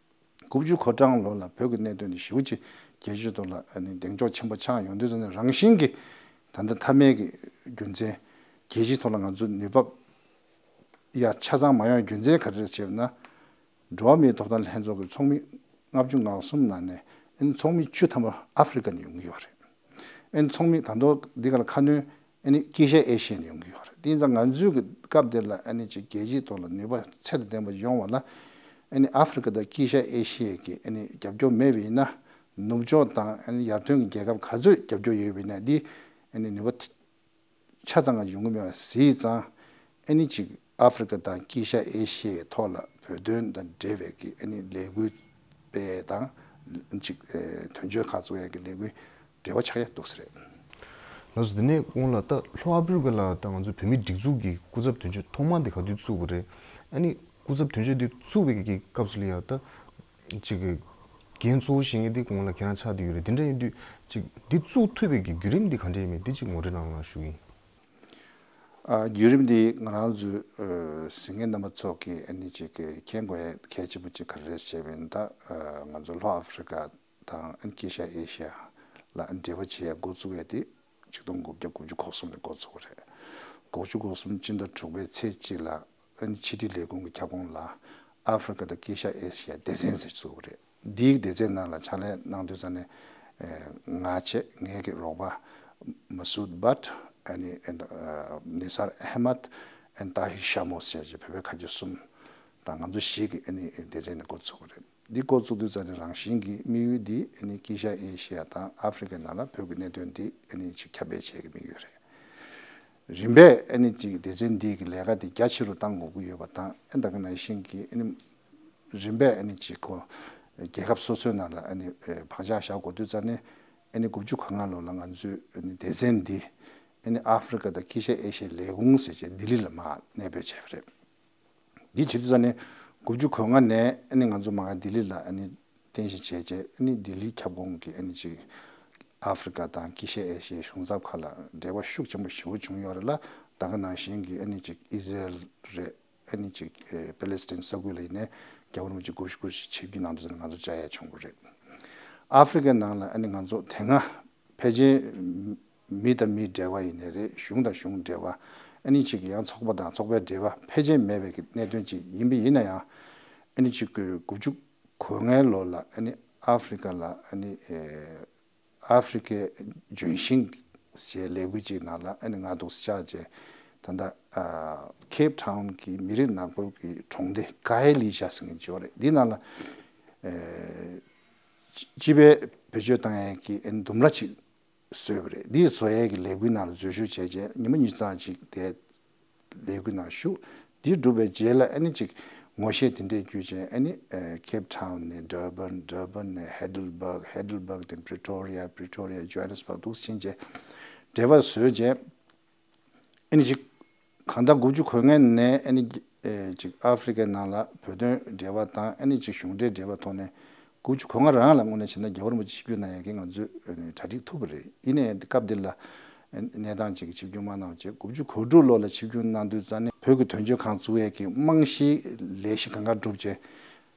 དགུ་བཅུ་གོ་གྲངས་ལོ་ལ་བོད་ཀྱི་གནད་དོན་དེ་ཞེ་པོ་ཅིག་རྒྱལ་སྤྱིའི་ཐོག་ལ་ཨ་ནི་གདེང་འཇོག་ཆེན་པོ་ཆགས་ཡོང་དུས་ཙམ་ནས་རང་བཞིན་གྱིས་ད་ལྟ་མཐའ་མའི་གི་རྒྱུ་མཚན་རྒྱལ་སྤྱིའི་ཐོག་ལ་ང་ཚོ་ནུས་པ་ཡར་ཆ་ཚང་མ་ཡོང་རྒྱུ་མཚན་ག་རེ་རེད་ཟེར་ན། འགྲོ་བ་མིའི་ཐོབ་ཐང་ལྷན་ཚོགས་ཀྱི་ཚོགས་མི་ལྔ་བཅུ་ང་གསུམ་ནང་ནས་ཨ་ནི་ཚོགས་མི་བཅུ་ཐམ་པ་ཨ་ཧྥེ་རི་ཀ་ནས་ཡོང་གི་ཡོད་རེད། ཨ་ནི་ཚོགས་མི་ད་དུང་འདི་ག་ལ་ཁ་སྣོན་ཨ་ནི་དཀྱིལ་ཤར་ཨེ་ཤི་ཡ་ནས་ཡོང་གི་ཡོད་རེད། དེ་ཡིན་ཙང་ང་ཚོའི་གི་སྐབས་དེ་ལ་ཨ་ནི་ཅིག་རྒྱལ་སྤྱིའི་ཐོག་ལ་ནུས་པ་ཚད་དང་ལྡན་པ་ཡོང་བ་ལ་ཨ་ནི་ཨ་ཧྥེ་རི་ཀ་དང་དཀྱིལ་ཤར་ཨེ་ཤི་ཡའི་གི་ཨ་ནི་རྒྱབ་སྐྱོར་མེད་པ་ཡིན་ན། ནུབ་ཕྱོགས་དང་ཨ་ནི་ཡར་ཐོན་གྱི་རྒྱལ་ཁབ་ག་ཚོད་རྒྱབ་སྐྱོར་ཡོད་པ་ཡིན་ན་འདི་ཨ་ནི་ནུས་པ་ཆ་ཚང་ཡོང་གི་མེད་པ་གཟིགས་ཙང་ཨ་ནི་ཅིག་ཨ་ཧྥེ་རི་ཀ་དང་དཀྱིལ་ཤར་ཨེ་ཤི་ཡའི་ཐོག་ལ་བོད་དོན་དང་འབྲེལ་བའི་གི་ཨ་ནི་ལས་འགུལ་སྤེལ་དང་ཅིག་ཨེ་དོན་གཅོད་ཁག་བཙུགས་ཡས་ཀྱི་ལས་འགུལ་འབྲེལ་བ་ཆགས་ཡ་འདུག་ས་རེད། ལགས་སོ། དེ་ནས་གོང་ལ་ད་ལྷོ་ཨ་ཧྥེ་རི་ཀ་ལ་ད་ང་ཚོའི་བོད་མིའི་སྒྲིག་འཛུགས་ཀྱི་སྐུ་ཚབ་དོན་གཅོད་ཐོག་མ་དེ་ག་དུས་བཙུགས་པ་རེད། ཨ་ནི་སྐུ་ཚབ་དོན་གཅོད་དེ་བཙུགས་པའི་གི་སྐབས་སུ་ལ་ཡ་ད་ཅིག་གི་འགན་གཙོ་བོ་བཞེས་མཁན་དེ་གོང་ལ་ཁྱེད་རང་ཆགས་བསྡད་ཡོད་རེད། དེ་འདྲ་ཡིན་དུས་ཅིག་འདི་བཙུགས་ཐུབ་པའི་གི་བརྒྱུད་རིམ་འདི་ག་འདྲ་ཡིན་མིན་འདི་ཅིག་ངོ་སྤྲོད་གནང་རོགས་གནང་ཞུ་གི་ཡིན། ཨ་བརྒྱུད་རིམ་འདི་ང་རང་ཚོའི་ཨ་གཟིགས་མཁན་རྣམ་པ་ཚོ་གིས་ཨ་ནི་ཅིག་གི་མཁྱེན་དགོས་ཡ་གལ་ཆེན་པོ་ཅིག་ག་རེ་རེད་ཟེར་བ་ཡིན་ན། ད་ཨ་ང་ཚོ་ལྷོ་ཨ་ཧྥེ་རི་ཀ་དང་ཨ་ནི་དཀྱིལ་ཤར་ཨེ་ཤི་ཡ་ལ་འབྲེལ་བ་བྱེད་ཡ་འགོ་བཙུགས་ཡ་དེ་ཆིག་སྟོང་དགུ་བརྒྱ་དགུ་བཅུ་གོ་གསུམ་ནས་འགོ་བཙུགས་པ་རེད། དགུ་བཅུ་གོ་གསུམ་སྤྱི་ཟླ་དྲུག་པའི་ཚེས་གཅིག་ལ་ཨ་ནི་ཕྱི་དྲིལ་ལས་ཁུངས་ཀྱི་ཁྱབ་ཁོངས་ལ་ཨ་ཧྥེ་རི་ཀ་དང་དཀྱིལ་ཤར་ཨེ་ཤི་ཡ་སྡེ་ཚན་ཟེར་བཙུགས་པ་རེད། འདིའི་སྡེ་ཚན་ནང་ལ་ཕྱག་ལས་གནང་དུས་ཙམ་ནས་ཨེ་ང་བྱས། ངའི་གི་རོགས་པ་མ་སུད་བྷཊ། ཨ་ནི་ཨེ་ནི་ཨ་ནི་སར་ཨེ་མད། ཨེ་ནི་ཏཱ་ཧིར་ཤ་མོ་ཟེར་བྱས་བོད་པའི་ཁ་ཆེ་གསུམ་དང་ང་ཚོ་བཞི་གི་ཨ་ནི་སྡེ་ཚན་ནས་འགོ་བཙུགས་པ་རེད། འདི་འགོ་བཙུགས་དུས་ཙམ་ནས་རང་བཞིན་གྱི་དམིགས་ཡུལ་འདི་ཨ་ནི་དཀྱིལ་ཤར་ཨེ་ཤི་ཡ་དང་ཨ་ཧྥེ་རི་ཀའི་ནང་ལ་བོད་ཀྱི་གནད་དོན་འདི་ཨ་ནི་ཅིག་ཁྱབ་སྤེལ་བྱེད་ཀྱི་དམིགས་ཡུལ་རེད། རིམ་པས་ཨ་ནི་ཅིག་སྡེ་ཚན་འདི་གི་ལས་ཀ་འདི་རྒྱ་ཆེ་རུ་གཏང་དགོས་ཀྱི་ཡོད་པ་དང་། ཨ་ནི་ད་ག་ནང་བཞིན་གྱི་ཨ་ནི་རིམ་པས་ཨ་ནི་ཅིག་ཁོ་རྒྱལ་ཁབ་སོ་སོའི་ནང་ལ་ཨ་ནི་བག་ཆགས་བཞག་དགོས་དུས་ཙམ་ནས། ཨ་ནི་དགུ་བཅུ་གོ་ལྔ་ལོ་ལ་ང་ཚོས་ཨ་ནི་སྡེ་ཚན་འདི་ཨ་ནི་ཨ་ཧྥེ་རི་ཀ་དང་དཀྱིལ་ཤར་ཨེ་ཤི་ཡའི་ལས་ཁུངས་ཟེར་བྱས་ལྡི་ལི་ལ་མར་གནས་སྤོས་བྱས་པ་རེད། འདི་བྱེད་དུས་ཙམ་ནས་དགུ་བཅུ་གོ་ལྔ་ནས་ཨ་ནི་ང་ཚོ་མར་ལྡི་ལི་ལ་ཨ་ནི་རྟེན་གཞི་བྱས་རྗེས། ཨ་ནི་ལྡི་ལི་ཁྱབ་ཁོངས་ཀྱི་ཨ་ནི་ཅིག་ཨ་ཧྥེ་རི་ཀ་དང་དཀྱིལ་ཤར་ཨེ་ཤི་ཡའི་གཞུང་ཚབ་ཁག་ལ་འབྲེལ་བ་ཤུགས་ཆེན་པོ་ཞེ་པོ་བྱུང་ཡོད་རེད་ལ། ད་ག་ནང་བཞིན་གྱི་ཨ་ནི་ཅིག་ཨི་ཟི་རེལ་རེད། ཨ་ནི་ཅིག་ཨེ་པེ་ལེ་སི་ཐན་ས་ཁུལ་ལ་ཡིན་ནའི་རྒྱལ་བ་རིན་པོ་ཆེ་དགུ་བཞི་དགུ་བཞི་ཆིབས་བསྒྱུར་གནང་དུས་ཙམ་ནས་ང་ཚོ་བཅར་ཡ་བྱུང་བ་རེད། ཨ་ཧྥེ་རི་ཀའི་ནང་ལ་ཨ་ནི་ང་ཚོ་དེ་སྔ་ཕལ་ཆེར་མི་དང་མི་འབྲེལ་བ་ཡིན་ནའི་རེད། གཞུང་དང་གཞུང་འབྲེལ་བ། ཨ་ནི་ཅིག་ཡང་ཚོགས་པ་དང་ཚོགས་པའི་འབྲེལ་བ་ཕལ་ཆེར་མེད་པའི་གི་གནད་དོན་ཅིག་ཡིན་པ་ཡིན་ན་ཡང་། ཨ་ནི་ཅིག་དགུ་བཅུ་གོ་ལྔའི་ལོ་ལ་ཨ་ནི་ཨ་ཧྥེ་རི་ཀ་ལ་ཨ་ནི་ཨེ་ ཨ་ཧྥེ་རི་ཁའི་ལྗོན་ཤིང་ཞེས་ལས་འགུལ་ཅིག་ནང་ལ་ཨ་ནི་ང་འདུག་སེ་བཅར་བྱས། ད་ལྟ་ཨ་ཁེབ་ཊའུན་གྱི་མི་རིགས་ནག་པོ་གི་གྲོང་སྡེ་ཀ་ཧེ་ལི་ཤ་ཟེར་མཁན་ཅིག་ཡོད་རེད། འདི་ནང་ལ་ཨེ་སྤྱི་པའི་བེད་སྤྱོད་བཏང་ཡས་ཀྱི་ཨ་ནི་ལྡུམ་ར་ཅིག་བཟོས་པ་རེད། འདི་བཟོ་ཡས་ཀྱི་ལས་འགུལ་ནང་ལ་འཛུལ་ཞུགས་བྱས་རྗེས་ཉི་མ་ཉི་ཤུ་རྩ་གཅིག་དེ་ལས་འགུལ་ནང་ཞུགས། འདི་གྲུབ་པའི་རྗེས་ལ་ཨ་ནི་ཅིག་ངོ་ཤེས་དེ་འདྲས་བརྒྱུད་བྱས། ཨ་ནི་ཨ་ཁེབ་ཊའུན་ནས་ཌར་བན། ཌར་བན་ནས་ཧེ་ཌལ་བྷག་ཧེ་ཌལ་བྷག་ནས་པི་རི་ཊོ་རི་ཡ། པི་རི་ཕྱིན་ཅི་ཕྱིན་རྗེས་འབྲེལ་བ་བཟོས་རྗེས། ཨ་ནི་ཅིག་གང་ལྟར་དགུ་བཅུ་གོ་ལྔ་ནས་ཨ་ནི་ཨེ་ཅིག་ཨ་ཧྥེ་རི་ཁའི་ནང་ལ་བོད་དོན་འབྲེལ་བ་དང་ཨ་ནི་ཅིག་གཞུང་འབྲེལ་འབྲེལ་བ་ཐོག་ནས། དགུ་བཅུ་གོ་ལྔ་རང་ལ་དངོས་གནས་བྱས་ན་རྒྱལ་བ་རིན་པོ་ཆེ་ཆིབས་བསྒྱུར་གནང་ཡག་གི་ང་ཚོས་ཨ་ནི་གྲ་སྒྲིག་ཐུབ་པ་རེད། ཡིན་ནའི་སྐབས་འདི་ལ་གནས་སྟངས་ཅིག་གི་ཆིབས་བསྒྱུར་མ་གནང་བ་བྱས། དགུ་བཅུ་གོ་དྲུག་ལོ་ལ་ཆིབས་བསྒྱུར་གནང་དུས་ཙང་ནས་བོད་ཀྱི་དོན་གཅོད་ཁང་བཙུགས་ཡས་ཀྱི་རྨང་གཞིའི་ལས་གཞི་གང་ག་གྲུབ་བྱས།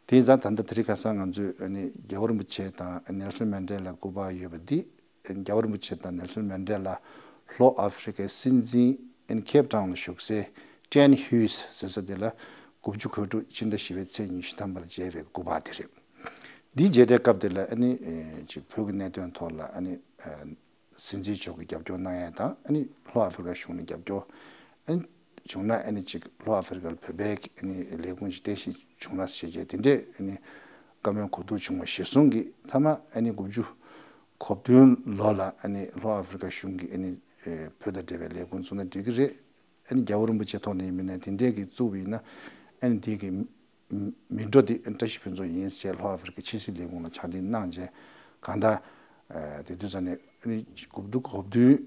དེ་ཡིན་ཙང་ད་ལྟ་དེ་རིང་ཁ་སང་ང་ཚོས་ཨ་ནི་རྒྱལ་བ་རིན་པོ་ཆེ་དང་ནེལ་སོན་མན་ཌེ་ལ་སྐུ་པར་ཡོད་པ་འདི། རྒྱལ་བ་རིན་པོ་ཆེ་དང་ནེལ་སོན་མན་ཌེ་ལ་ལྷོ་ཨ་ཧྥེ་རི་ཁའི་སྲིད་འཛིན་ཨ་ནི་ཁེབ་ཊའུན་ལ་བཞུགས་སའི་ཊེན་ཧུས་ཟེར་ས་དེ་ལ་དགུ་བཅུ་གོ་དྲུག་སྤྱི་ཟླ་བཞི་པའི་ཚེས་ཉི་ཤུ་ཐམ་པ་ལ་མཇལ་བའི་སྐུ་པར་དེ་རེད། འདིའི་མཇལ་འཕྲད་སྐབས་དེ་ལ་ཨ་ནི་ཨེ་ཅིག་བོད་ཀྱི་གནད་དོན་ཐོག་ལ་ཨ་ནི་ཨེ་སྲིད་འཛིན་མཆོག་གིས་རྒྱབ་སྐྱོར་གནང་ཡས་དང་། ཨ་ནི་ལྷོ་ཨ་ཧྥེ་རི་ཁ་གཞུང་ནས་རྒྱབ་སྐྱོར་ཨ་ནི་བྱུང་ན། ཨ་ནི་ཅིག་ལྷོ་ཨ་ཧྥེ་རི་ཁ་ལ་བོད་པའི་ཨ་ནི་ལས་ཁུངས་ཤིག་རྟེན་གཞི་བྱུང་ན་ཞེས་བྱས་དེ་འདྲས་ཨ་ནི་བཀའ་མོལ་གོ་བསྡུར་བྱུང་བ་གཞིར་བཟུང་གིས། མཐའ་མ་ཨ་ནི་དགུ་བཅུ་གོ་བདུན་ལོ་ལ་ཨ་ནི་ལྷོ་ཨ་ཧྥེ་རི་ཁ་གཞུང་གིས་ཨ་ནི་ཨེ་བོད་དང་འབྲེལ་བའི་ལས་ཁུངས་བཙུགས་ན་འགྲིག་གི་རེད། ཨ་ནི་རྒྱལ་བ་རིན་པོ་ཆེ་ཐོག་ནས་ཡིན་མིན་ནས་དེ་འདྲས་ཀྱི་བཙུགས་པ་ཡིན་ན། ཨ་ནི་དེ་གི་མི་འགྲོ་དེ་ཨ་ནི་བཀྲ་ཤིས་ཕུན་ཚོགས་ཡིན་ཞེས་ལྷོ་ཨ་ཧྥེ་རི་ཁའི་ཕྱི་སྲིད་ལས་ཁུངས་ལ་ཕྱག་བྲིས་གནང་རྗེས། གང་ལྟར་ཨ་དེ་དུས་ཙམ་ནས་ཨ་ནི་དགུ་བཅུ་གོ་བདུན་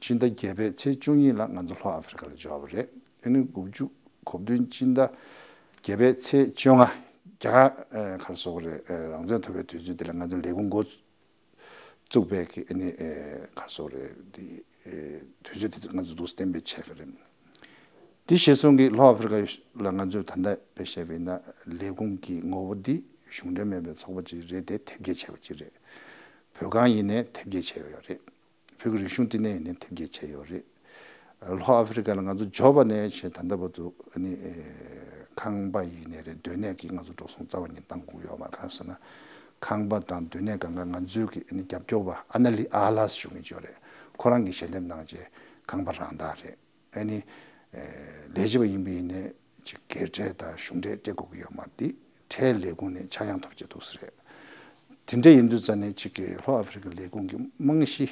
སྤྱི་ཟླ་བརྒྱད་པའི་ཚེས་བཅུ་གཉིས་ལ་ང་ཚོ་ལྷོ་ཨ་ཧྥེ་རི་ཁ་ལ་འབྱོར་བ་རེད། ཨ་ནི་དགུ་བཅུ་གོ་བདུན་སྤྱི་ཟླ་བརྒྱད་པའི་ཚེས་བཅོ་ལྔ་རྒྱ་གར་ཨ་ག་རེ་ཟེར་དགོས་རེད། ཨ་རང་བཙན་ཐོབ་པའི་དུས་ཚོད་དེ་ལ་ང་ཚོ་ལས་ཁུངས་འགོ་བཙུགས་པའི་གི་ཨ་ནི་ཨེ་ག་རེ་ཟེར་དགོས་རེད། དེ་ཨེ་དུས་ཚོད་དེ་ང་ཚོ་འདུག་སེ་གཏན་འབེབས་བྱས་པ་རེད། དེ་གཞིར་བཟུང་གིས་ལྷོ་ཨ་ཧྥེ་རི་ཁ་ལ་ང་ཚོས་ད་ལྟ་དཔེ་བཤད་པ་ཡིན་ན་ལས་ཁུངས་ཀྱི་ངོ་བོ་འདི་གཞུང་འབྲེལ་མིན་པའི་ཚོགས་པ་ཅིག་རེད་དེ། དེབ་སྐྱེལ་བྱས་པ་ཅིག་རེད། བོད་ཁང་ཡིན་ནའི་དེབ་སྐྱེལ་བྱས་ཡོད་རེད། བོད་ཀྱི་རིག་གཞུང་བསྟི་གནས་ཡིན་ནའི་དེབ་སྐྱེལ་བྱས་ཡོད་རེད། ལྷོ་ཨ་ཧྥེ་རི་ཁ་ལ་ང་ཚོ་འབྱོར་བ་ནས་བྱས་ད་ལྟ་བར་དུ་ཨ་ནི་ཨེ་ཁང་པ་ཡིན་ནའི་རེད། སྡོད་གནས་ཀྱི་ང་ཚོ་འགྲོ་སོང་རྩ་བ་ཉིད་བཏང་དགོས་ཡོད་མ་རེད། གང་ཟེར་ན་ཁང་པ་དང་སྡོད་གནས་སྒང་ག་ང་ཚོའི་གི་ཨ་ནི་རྒྱབ་སྐྱོར་བ་ཨ་ན་ལི་ཨ་ལཱས་ཞུ་མཁན་ཅིག་ཡོད་རེད། ཁོ་རང་གིས་ཞལ་འདེབས་གནང་རྗེས་ཁང་པ་རང་བདག་རེད། ཨ་ནི་ཨེ་ལས་བྱེད་པ་ཡིན་པ་ཡིན་ནའི་ཅིག་སྒེར་ཁྲལ་དང་གཞུང་ཁྲལ་སྤྲད་དགོས་ཀྱི་ཡོད་མ་རེད། དེ་ཁྲལ་ལས་ཁུངས་ནས་ཆག་ཡང་ཐོབ་བྱས་འདུག་ས་རེད། དེ་འདྲ་ཡིན་དུས་ཙང་ནས་ཅིག་གི་ལྷོ་ཨ་ཧྥེ་རི་ཁ་ལས་ཁུངས་ཀྱི་རྨང་གཞི་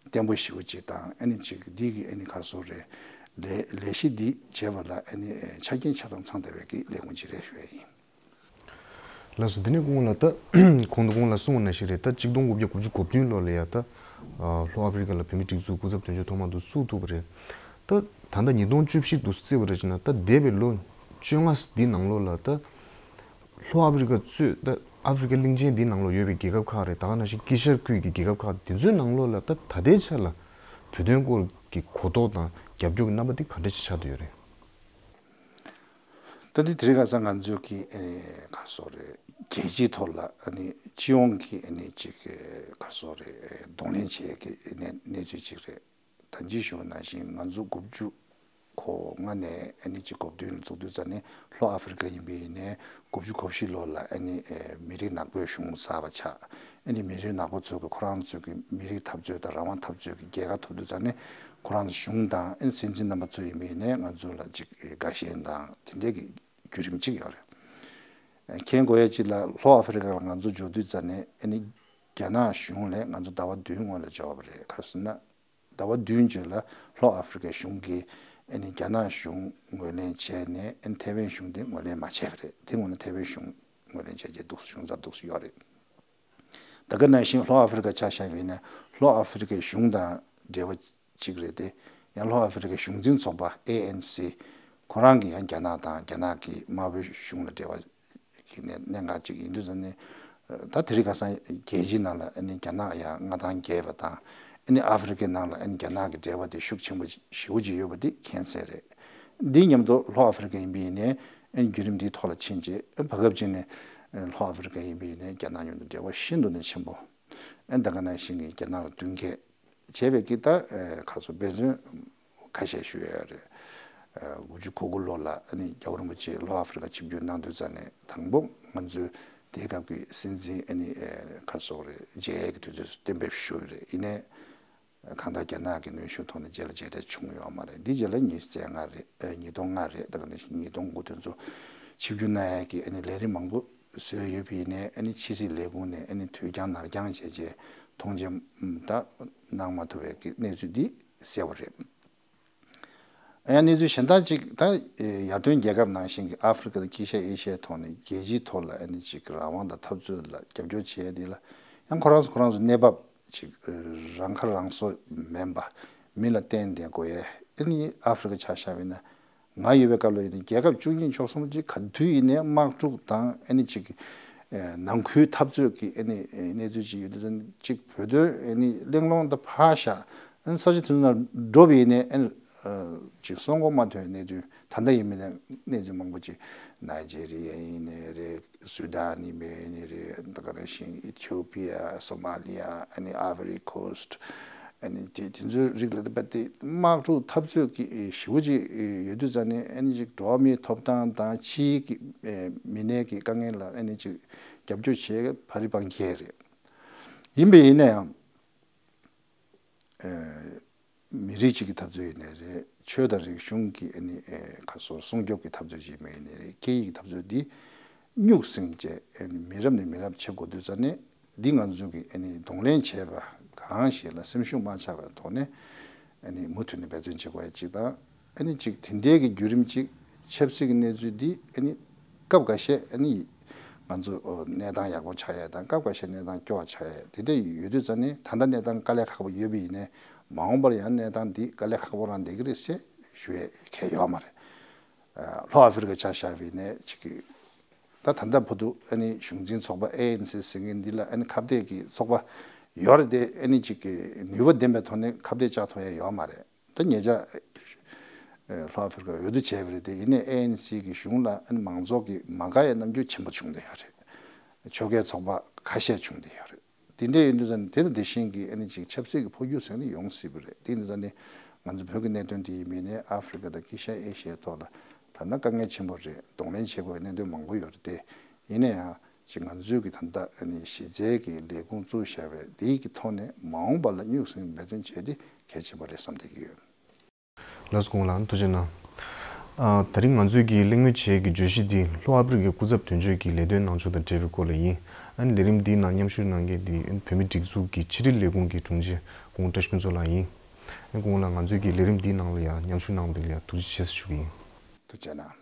བརྟན་པོ་ཞེ་པོ་ཅིག་དང་། ཨ་ནི་ཅིག་འདི་གི་ཨ་ནི་ག་རེ་ཟེར་དགོས་རེད། ལས་ལས་གཞི་འདི་བྱེད་པ་ལ་ཨ་ནི་ཆ་རྐྱེན་ཆ་ཚང་ཚང་བསྡད་པའི་གི་ལས་ཁུངས་ཅིག་རེད་ཞུ་ཡ་ཡིན། ལགས་སོ། དེ་ནས་གོང་ལ་ད་གོང་དུ་གོང་ལ་གསུངས་པ་ནང་བཞིན་རེད། ད་གཅིག་སྟོང་དགུ་བརྒྱ་དགུ་བཅུ་གོ་བདུན་ལོ་ལ་ཡ་ད་ལྷོ་ཨ་ཧྥེ་རི་ཁ་ལ་བོད་མིའི་སྒྲིག་འཛུགས་སྐུ་ཚབ་དོན་གཅོད་ཐོག་མ་དུ་བཙུགས་ཐུབ་པ་རེད། ད་ད་ལྟ་ཉིས་སྟོང་བཅུ་བཞི་དུ་བརྩིས་པ་རེད་ཅེ་ན། ད་འདས་པའི་ལོ་བཅོ་ལྔ་འདི་ནང་ལོགས་ལ་ད་ལྷོ་ཨ་ཧྥེ་རི་ཁ་གཙོས་ད་ཨ་ཧྥེ་རི་ཁ་གླིང་ཆེན་འདིའི་ནང་ལོགས་ཡོད་པའི་རྒྱལ་ཁབ་ཁག་རེད། ད་ག་ནང་བཞིན་དཀྱིལ་ཤར་ཁུལ་གྱི་རྒྱལ་ཁབ་ཁག་དེ་ཚོའི་ནང་ལོགས་ལ་ད་ད་ལྟའི་ཆ་ལ་བོད་དོན་སྐོར་གྱི་གོ་རྟོགས་དང་རྒྱབ་སྐྱོར་གྱི་རྣམ་པ་འདི་ག་འདྲ་ཞིག་ཆགས་བསྡད་ཡོད་རེད། ད་འདི་དེ་རིང་ཁ་སང་ང་ཚོས་ཀྱི་ཨ་ནི་ག་རེ་ཟེར་དགོས་རེད། རྒྱལ་སྤྱིའི་ཐོག་ལ་ཨ་ནི་སྤྱི་ཡོངས་ཀྱི་ཨ་ནི་ཅིག་ག་རེ་ཟེར་དགོས་རེད། གདོང་ལེན་བྱེད་ཡས་ཀྱི་གནས་གནས་ཚུལ་ཅིག་རེད། ད་ཅི་ཞུ་བ་ནང་བཞིན་ང་ཚོ་དགུ་བཅུ་གོ་ལྔ་ནས་ཨ་ནི་ཅིག་གོ་བདུན་ལ་བཙུགས་དུས་ཙང་ནས་ལྷོ་ཨ་ཧྥེ་རི་ཁ་ཡིན་པ་ཡིན་ནའི་དགུ་བཅུ་གོ་བཞི་ལོ་ལ་ཨ་ནི་ཨེ་མི་རིགས་ནག་པོའི་གཞུང་གསར་པ་ཆགས། ཨ་ནི་མི་རིགས་ནག་པོ་ཚོ་གི་ཁོ་རང་ཚོ་གི་མི་རིགས་འཐབ་རྩོད་དང་རང་དབང་འཐབ་རྩོད་ཀྱི་རྒྱལ་ཁ་ཐོབ་དུས་ཙང་ནས་ཁོ་རང་ཚོ་གཞུང་དང་ཨ་ནི་སྲིད་འཛིན་རྣམ་པ་ཚོ་ཡིན་པ་ཡིན་ནའི་ང་ཚོ་ལ་ཅིག་ཨེ་དགའ་ཞེན་དང་དེ་འདྲའི་གི་བརྒྱུད་རིམ་ཅིག་ཡོད་རེད། མཁྱེན་དགོས་ཡ་ཅིག་ལ་ལྷོ་ཨ་ཧྥེ་རི་ཁ་ལ་ང་ཚོ་འབྱོར་དུས་ཙང་ནས་ཨ་ནི་རྒྱ་ནག་གཞུང་ལ་ང་ཚོ་ཟླ་བ་བདུན་སྔོན་ལ་འབྱོར་བ་རེད། ག་རེ་ཟེར་ན་ཟླ་བ་བདུན་རྗེས་ལ་ལྷོ་ཨ་ཧྥེ་རི་ཁའི་གཞུང་གིས་ཨ་ནི་རྒྱ་ནག་གཞུང་ངོས་ལེན་བྱས་ནས་ཨ་ནི་ཐའེ་ཝན་གཞུང་དེ་ངོས་ལེན་མ་བྱས་པ་རེད། དེ་སྔོན་ལ་ཐའེ་ཝན་གཞུང་ངོས་ལེན་བྱས་རྗེས་འདུག་གཞུང་ཚབ་འདུག་ཡོད་རེད། ད་ག་ནང་བཞིན་ལྷོ་ཨ་ཧྥེ་རི་ཁ་ཆ་བཞག་པ་ཡིན་ན་ལྷོ་ཨ་ཧྥེ་རི་ཁའི་གཞུང་དང་འབྲེལ་བ་གཅིག་རེད་དེ། ཡང་ལྷོ་ཨ་ཧྥེ་རི་ཁའི་གཞུང་འཛིན་ཚོགས་པ་ཨེ་ཨེན་སི་ཁོ་རང་གིས་ཡང་རྒྱ་ནག་དང་རྒྱ་ནག་གི་དམར་པོའི་གཞུང་ལ་འབྲེལ་བ་གི་གནད་གནད་འགག་ཅིག་ཡིན་དུས་ཙང་ནས། ད་དེ་རིང་ཁ་སང་རྒྱལ་སྤྱིའི་ནང་ལ་ཨ་ནི་རྒྱ་ནག་ཡང་མངའ་ཐང་རྒྱས་པ་དང་། ཨ་ནི་ཨ་ཧྥེ་རི་ཁའི་ནང་ལ་ཨ་ནི་རྒྱ་ནག་གི་འབྲེལ་བ་དེ་ཤུགས་ཆེན་པོ་ཞེ་པོ་ཅིག་ཡོད་པ་དེ་མཁྱེན་གསལ་རེད། འདི་མཉམ་དུ་ལྷོ་ཨ་ཧྥེ་རི་ཁ་ཡིན་པ་ཡིན་ནའི་ཨ་ནི་བརྒྱུད་རིམ་འདིའི་ཐོག་ལ་ཕྱིན་རྗེས་ཨ་ནི་བར་སྐབས་ཅིག་ནས་ལྷོ་ཨ་ཧྥེ་རི་ཁ་ཡིན་པ་ཡིན་ནའི་རྒྱ་ནག་མཉམ་དུ་འབྲེལ་བ་ཤིན་ཏུ་ནས་ཆེན་པོ། ཨ་ནི་ད་ག་ནང་བཞིན་གྱི་རྒྱ་ནག་ལ་མདུན་སྐྱོད་བྱས་པའི་གི་ད་ཨེ་ཁ་སོ་འབད་བརྩོན་ཁ་ཤས་ཞུ་ཡ་རེད། ཨེ་དགུ་བཅུ་གོ་དགུ་ལོ་ལ་ཨ་ནི་རྒྱལ་བ་རིན་པོ་ཆེ་ལྷོ་ཨ་ཧྥེ་རི་ཁ་ཆིབས་བསྒྱུར་གནང་དུས་ཙང་ནས་དང་པོ་ང་ཚོས་ དེའི་སྐབས་ཀྱི་སྲིད་འཛིན་ཨ་ནི་ཨེ་ག་རེ་ཟེར་དགོས་རེད། མཇལ་ཡས་ཀྱི་དུས་ཚོད་གཏན་འབེབས་ཞུས་རེད། ཡིན་ནའི་གང་ལྟར་རྒྱ་ནག་གི་གནོན་ཤུགས་ཐོག་ནས་རྗེས་ལ་མཇལ་འཕྲད་བྱུང་ཡོད་མ་རེད། འདི་རྗེས་ལ་ཉིས་བརྒྱ་ལྔ་རེད། ཨ་ཉིས་སྟོང་ལྔ་རེད། ད་ག་ནང་བཞིན་ཉིས་སྟོང་དགུ་དེ་ཚོ་ཆིབས་བསྒྱུར་གནང་ཡས་ཀྱི་ཨ་ནི་ལས་རིམ་མང་པོ་བཟོས་ཡོད་པ་ཡིན་ནའི་ཨ་ནི་ཕྱི་སྲིད་ལས་ཁུངས་ནས་ཨ་ནི་དུས་འགྱངས་ནར་འགྱངས་བྱས་རྗེས་མཐོང་མཆན་ད་གནང་མ་ཐུབ་པའི་གི་གནས་ཚུལ་འདི་གསལ་བ་རེད། ཡང་གནས་ཚུལ་གཞན་དག་ཅིག་ད་ཡར་ཐོན་རྒྱལ་ཁབ་ནང་བཞིན་གྱི་ཨ་ཧྥེ་རི་ཁ་དང་དཀྱིལ་ཤར་ཨེ་ཤི་ཡའི་ཐོག་ནས་རྒྱལ་སྤྱིའི་ཐོག་ལ་ཨ་ནི་ཅིག་རང་དབང་དང་འཐབ་རྩོད་ལ་རྒྱབ་སྐྱོར་བྱེད་ཡས་འདི་ལ་ཡང་ཁོ་རང་ཚོ་ཁོ་རང་ཚོ་གནས་བབ་ཅིག་རང་ཁ་རང་གསོ་མིན་པ་མི་ལ་བརྟེན་བསྡད་དགོས་ཡས་ཨ་ནི་ཨ་ཧྥེ་རི་ཁ་ཆ་བཞག་པ་ཡིན་ན་ང་ཡོད་པའི་སྐབས་ལ་ཡིན་ན་རྒྱལ་ཁབ་བཅུ་གཉིས་བཅུ་གསུམ་ཅིག་ག་དུས་ཡིན་ནའི་དམག་འཁྲུག་དང་ཨ་ནི་ཅིག་ནང་ཁུལ་འཐབ་རྩོད་ཀྱི་ཨ་ནི་གནས་ཚུལ་ཅིག་ཡོད་དུས་ཙང་ཅིག་བོད་དོན་ཨ་ནི་གླེང་སློང་ད་ཕར་བཞག་ཨ་ནི་ས་ཆ་དེ་ཚོ་ནང་འགྲོ་བ་ཡིན་ནའི་ཨ་ནི་ཅིག་སྲོག་འཁོར་མ་ཐོན་གནད་དོན་ད་ལྟ་ཡིན་མིན་ནའི་གནས་ཚུལ་མང་པོ་ཅིག་ནཱི་ཇེ་རི་ཡ་ཡིན་ནའི་རེད། སུ་དཱན་ཡིན་པའི་ཡིན་ནའི་རེད། ད་ག་ནང་བཞིན་ཨི་ཐི་ཡོ་པི་ཡ། སོ་མ་ལི་ཡ། ཨ་ནི་ཨ་ཧྥེ་རི་ཁོ་སི་ཊི། ཨ་ནི་དེ་དེ་ཚོའི་རིགས་ལ་ད་དེ་དམག་འཁྲུག་འཐབ་རྩོད་ཀྱི་ཞེ་པོ་ཅིག་ཡོད་དུས་ཙང་ནས་ཨ་ནི་ཅིག་འགྲོ་བ་མིའི་ཐོབ་ཐང་དང་ཕྱིའི་གི་མི་སྣའི་གི་དཀའ་ངལ་ལ་ཨ་ནི་ཅིག་རྒྱབ་སྐྱོར་བྱེད་ཕ་རི་སྤང་རྒྱལ་རེད། ཡིན་པས་ཡིན་ན་ཡང་། མི་རིགས་གཅིག་གི་འཐབ་རྩོད་ཡིན་ནའི་རེད། ཆོས་དང་རིག་གཞུང་གི་ཨ་ནི་ཁ་སོར་སྲུང་སྐྱོབ་ཀྱི་འཐབ་རྩོད་ཅིག་ཡིན་པ་ཡིན་ནའི་རེད། སྐད་ཡིག་འཐབ་རྩོད་འདི་སྨྱུག་སྲིང་བཅས་ཨ་ནི་མི་རབས་ནས་མི་རབས་ཕྱེ་དགོས་དུས་ཙང་ནས་འདི་ང་ཚོ་གི་ཨ་ནི་གདོང་ལེན་བྱས་པ་གང་ཞིག་ལ་སེམས་ཤུགས་མ་ཆག་པའི་ཐོག་ནས་ཨ་ནི་མུ་མཐུད་ནས་འབད་བརྩོན་བྱེད་དགོས་ཡ་གཅིག་དང་། ཨ་ནི་ཅིག་དེ་འདྲའི་གི་བརྒྱུད་རིམ་ཅིག་ཆབ་སྲིད་ཀྱི་གནས་ཚུལ་འདི་ཨ་ནི་སྐབས་འགའ་ཤས་ཨ་ནི་ང་ཚོ་གནས་སྟངས་ཡག་པོ་ཆགས་ཡས་དང་སྐབས་འགའ་ཤས་གནས་སྟངས་སྐྱོ་བ་ཆགས་ཡས་དེ་འདྲ་ཡོད་དུས་ཙང་ནས་ད་ལྟ་གནས་སྟངས་དཀའ་ལས་ཁག་པོ་ཡོད་པ་ཡིན་ནའི་མ་འོངས་པར་ཡང་གནས་སྟངས་འདི་དཀའ་ལས་ཁག་པོ་རང་བསྡད་ཀྱི་རེད་ཟེར་ཞུ་ཡས་གལ་ཡོད་མ་རེད། ལྷོ་ཨ་ཧྥེ་རི་ཁ་ཆ་བཞག་པ་ཡིན་ནའི་ཅིག་གི་ད་ད་ལྟ་བར་དུ་ཨ་ནི་གཞུང་འཛིན་ཚོགས་པ་ཨེ་ཨེན་སི་ཟེར་མཁན་འདི་ལ་ཨ་ནི་ཁ་གཏད་ཀྱི་ཚོགས་པ་ཡོད་རེད་དེ་ཨ་ནི་ཅིག་གི་ནུས་པ་ལྡན་པའི་ཐོག་ནས་ཁ་གཏད་བཅག་ཐུབ་ཡས་ཡོད་མ་རེད། ད་ཉེ་ཆར་ལྷོ་ཨ་ཧྥེ་རི་ཁ་འོས་བསྡུ་བྱས་པ་རེད་དེ་ཡིན་ནའི་ཨེ་ཨེན་སི་གི་གཞུང་ལ་ཨ་ནི་མང་ཚོགས་ཀྱིས་མ་དགའ་ཡའི་རྣམ་འགྱུར་ཆེན་པོ་བྱུང་བསྡད་ཡོད་རེད། ཕྱོགས་འགལ་ཚོགས་པ་ཁ་ཤས་བྱུང་བསྡད་ཡོད་རེད། དེ་འདྲ་ཡིན་དུས་ཙང་དེ་དང་དེ་བཞིན་གྱི་ཨ་ནི་ཅིག་ཆབ་སྲིད་ཀྱི་འཕོ་འགྱུར་ཟེར་ནི་ཡོང་སྲིད་པ་རེད། དེ་ཡིན་དུས་ཙང་ནི་ང་ཚོ་བོད་ཀྱི་གནད་དོན་དེ་ཡིན་མིན་ནི་ཨ་ཧྥེ་རི་ཁ་དང་དཀྱིལ་ཤར་ཨེ་ཤི་ཡའི་ཐོག་ལ་ད་ལྟ་དཀའ་ངལ་ཆེན་པོ་རེད། གདོང་ལེན་བྱེད་དགོས་པའི་གནད་དོན་མང་པོ་ཡོད་རེད་དེ། ཡིན་ན་ཡང་ཅིག་ང་ཚོས་ཀྱི་ད་ལྟ་ཨ་ནི་གཞི་རྩའི་གི་ལས་ཁུངས་བཙུགས་བཞག་པའི་དེའི་གི་ཐོག་ནས་མ་འོངས་པ་ལ་སྨྱུག་སྲིང་འབད་བརྩོན་བྱས་ཏེ་གལ་ཆེན་པོ་རེད་བསམ་བསྡད་ཀྱི་ཡོད། ལགས་སོ། སྐུ་ངོ་ལགས་ཐུགས་རྗེ་གནང་། ཨ་དེ་རིང་ང་ཚོས་ཀྱི་གླེང་མོལ་བྱེད་ཀྱི་བརྗོད་གཞི་འདི་ལྷོ་ཨ་ཧྥེ་རི་ཁའི་སྐུ་ཚབ་དོན་གཅོད་ཀྱི་ལས་དོན་གནང་ཕྱོགས་དང་འབྲེལ་བའི་སྐོར་ལ་ཡིན། ཨ་ནི་ལས་རིམ་འདིའི་ནང་མཉམ་ཞུགས་གནང་མཁན་འདི་བོད་མིའི་སྒྲིག་འཛུགས་ཀྱི་ཕྱི་དྲིལ་ལས་ཁུངས་ཀྱི་དྲུང་ཆེ་སྐུ་ངོ་བཀྲ་ཤིས་ཕུན་ཚོགས་ལགས་ཡིན། ཨ་ནི་སྐུ་ངོ་ལགས་ང་ཚོས་ཀྱི་ལས་རིམ་འདིའི་ནང་ལ་ཡང་མཉམ་ཞུགས་གནང་བ་འདི་ལ་ཡང་ཐུགས་རྗེ་ཆེ་ཞུ་གི་ཡིན། ཐུགས་རྗེ་གནང་།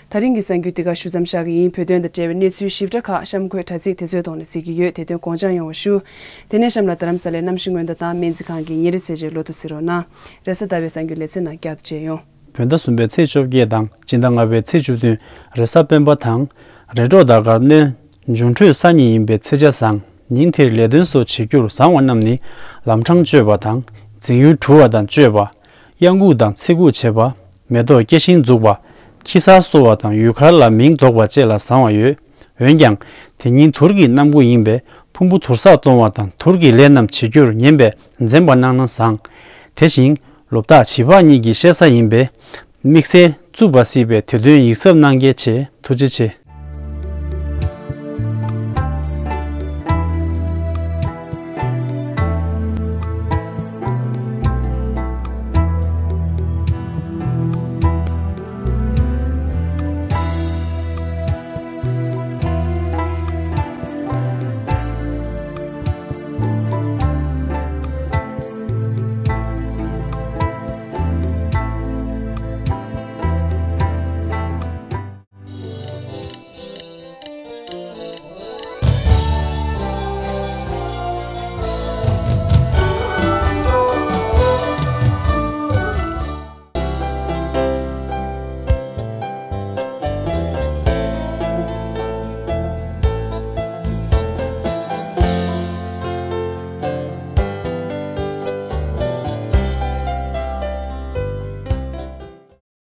ད་རིང་གི་གསར་འགྱུར་འདི་ག་ཞུ་མཚམས་བཞག་གི་ཡིན། བོད་དོན་དང་འབྲེལ་བའི་གནས་ཚུལ་ཞིབ་ཕྲ་ཁག་གཤམ་འཁོད་དྲ་ཚིགས་དེ་ཚོའི་ཐོག་ནས་གཟིགས་ཀྱི་ཡོད། དེ་དོན་དགོངས་འཇགས་ཡོང་བ་ཞུ། དེ་ནས་གཤམ་ལ་རྡ་རམ་ས་ལའི་གནམ་གཤིས་སྔོན་བརྡ་དང་སྨན་རྩིས་ཁང་གི་ཉིན་རེའི་ཚེས་བཅད་ལོ་ཐོ་གཟིགས་རོགས་གནང་། རེས་གཟའ་ཟླ་བའི་གསར་འགྱུར་ལེ་ཚན་ནང་བསྐྱར་དུ་མཇལ་ཡོང་། བོད་ཟླ་གསུམ་པའི་ཚེས་བཅོ་བརྒྱད་དང་སྤྱི་ཟླ་ལྔ་པའི་ཚེས་བཅུ་བདུན་རེས་གཟའ་སྤེན་པ་དང་། རེས་གྲོགས་དང་སྒར་གནོན། འབྱུང་འཕྲོད་གསར་རྙིང་ཡིན་པའི་ཚེས་ཆ་བཟང་། ཉིན་དེར་ལས་དོན་སོགས་བྱེད་རྒྱུར་བཟང་བ་རྣམས་ནི། ལམ་འཕྲང་གཅོད་པ་དང་། འཛིང་ཡུལ་བྲུ་བ་དང་གཅོད་པ། གཡང་འགུགས་དང་ཚེ་འགུགས་བྱེད་པ། མེ་ཏོག་སྐྱེ་ཤིང་འཛུགས་པ། ཁྱི་གསར་གསོ་བ་དང་ཡུལ་མཁར་ལ་མིང་འདོགས་པ་བཅས་ལ་བཟང་བ་ཡོད། འོན་ཀྱང་། དེ་ཉིན་དུར་གྱི་གནམ་སྒོ་ཡིན་པས་ཕུང་པོ་དུར་སར་གཏོང་བ་དང་དུར་གྱི་ལས་རྣམས་བྱེད་རྒྱུར་ཉན་པས་འཛེམ་པ་གནང་ན་བཟང་། དེ་བཞིན་ལོ་རྟགས་བྱིས་པ་གཉིས་ཀྱི་བཤད་ས་ཡིན་པས། དམིགས་བསལ་རྩུབ་པ་སྲིད་པས་དེ་དོན་ཡིད་གཟབ་གནང་གལ་ཆེ། ཐུགས་རྗེ་ཆེ།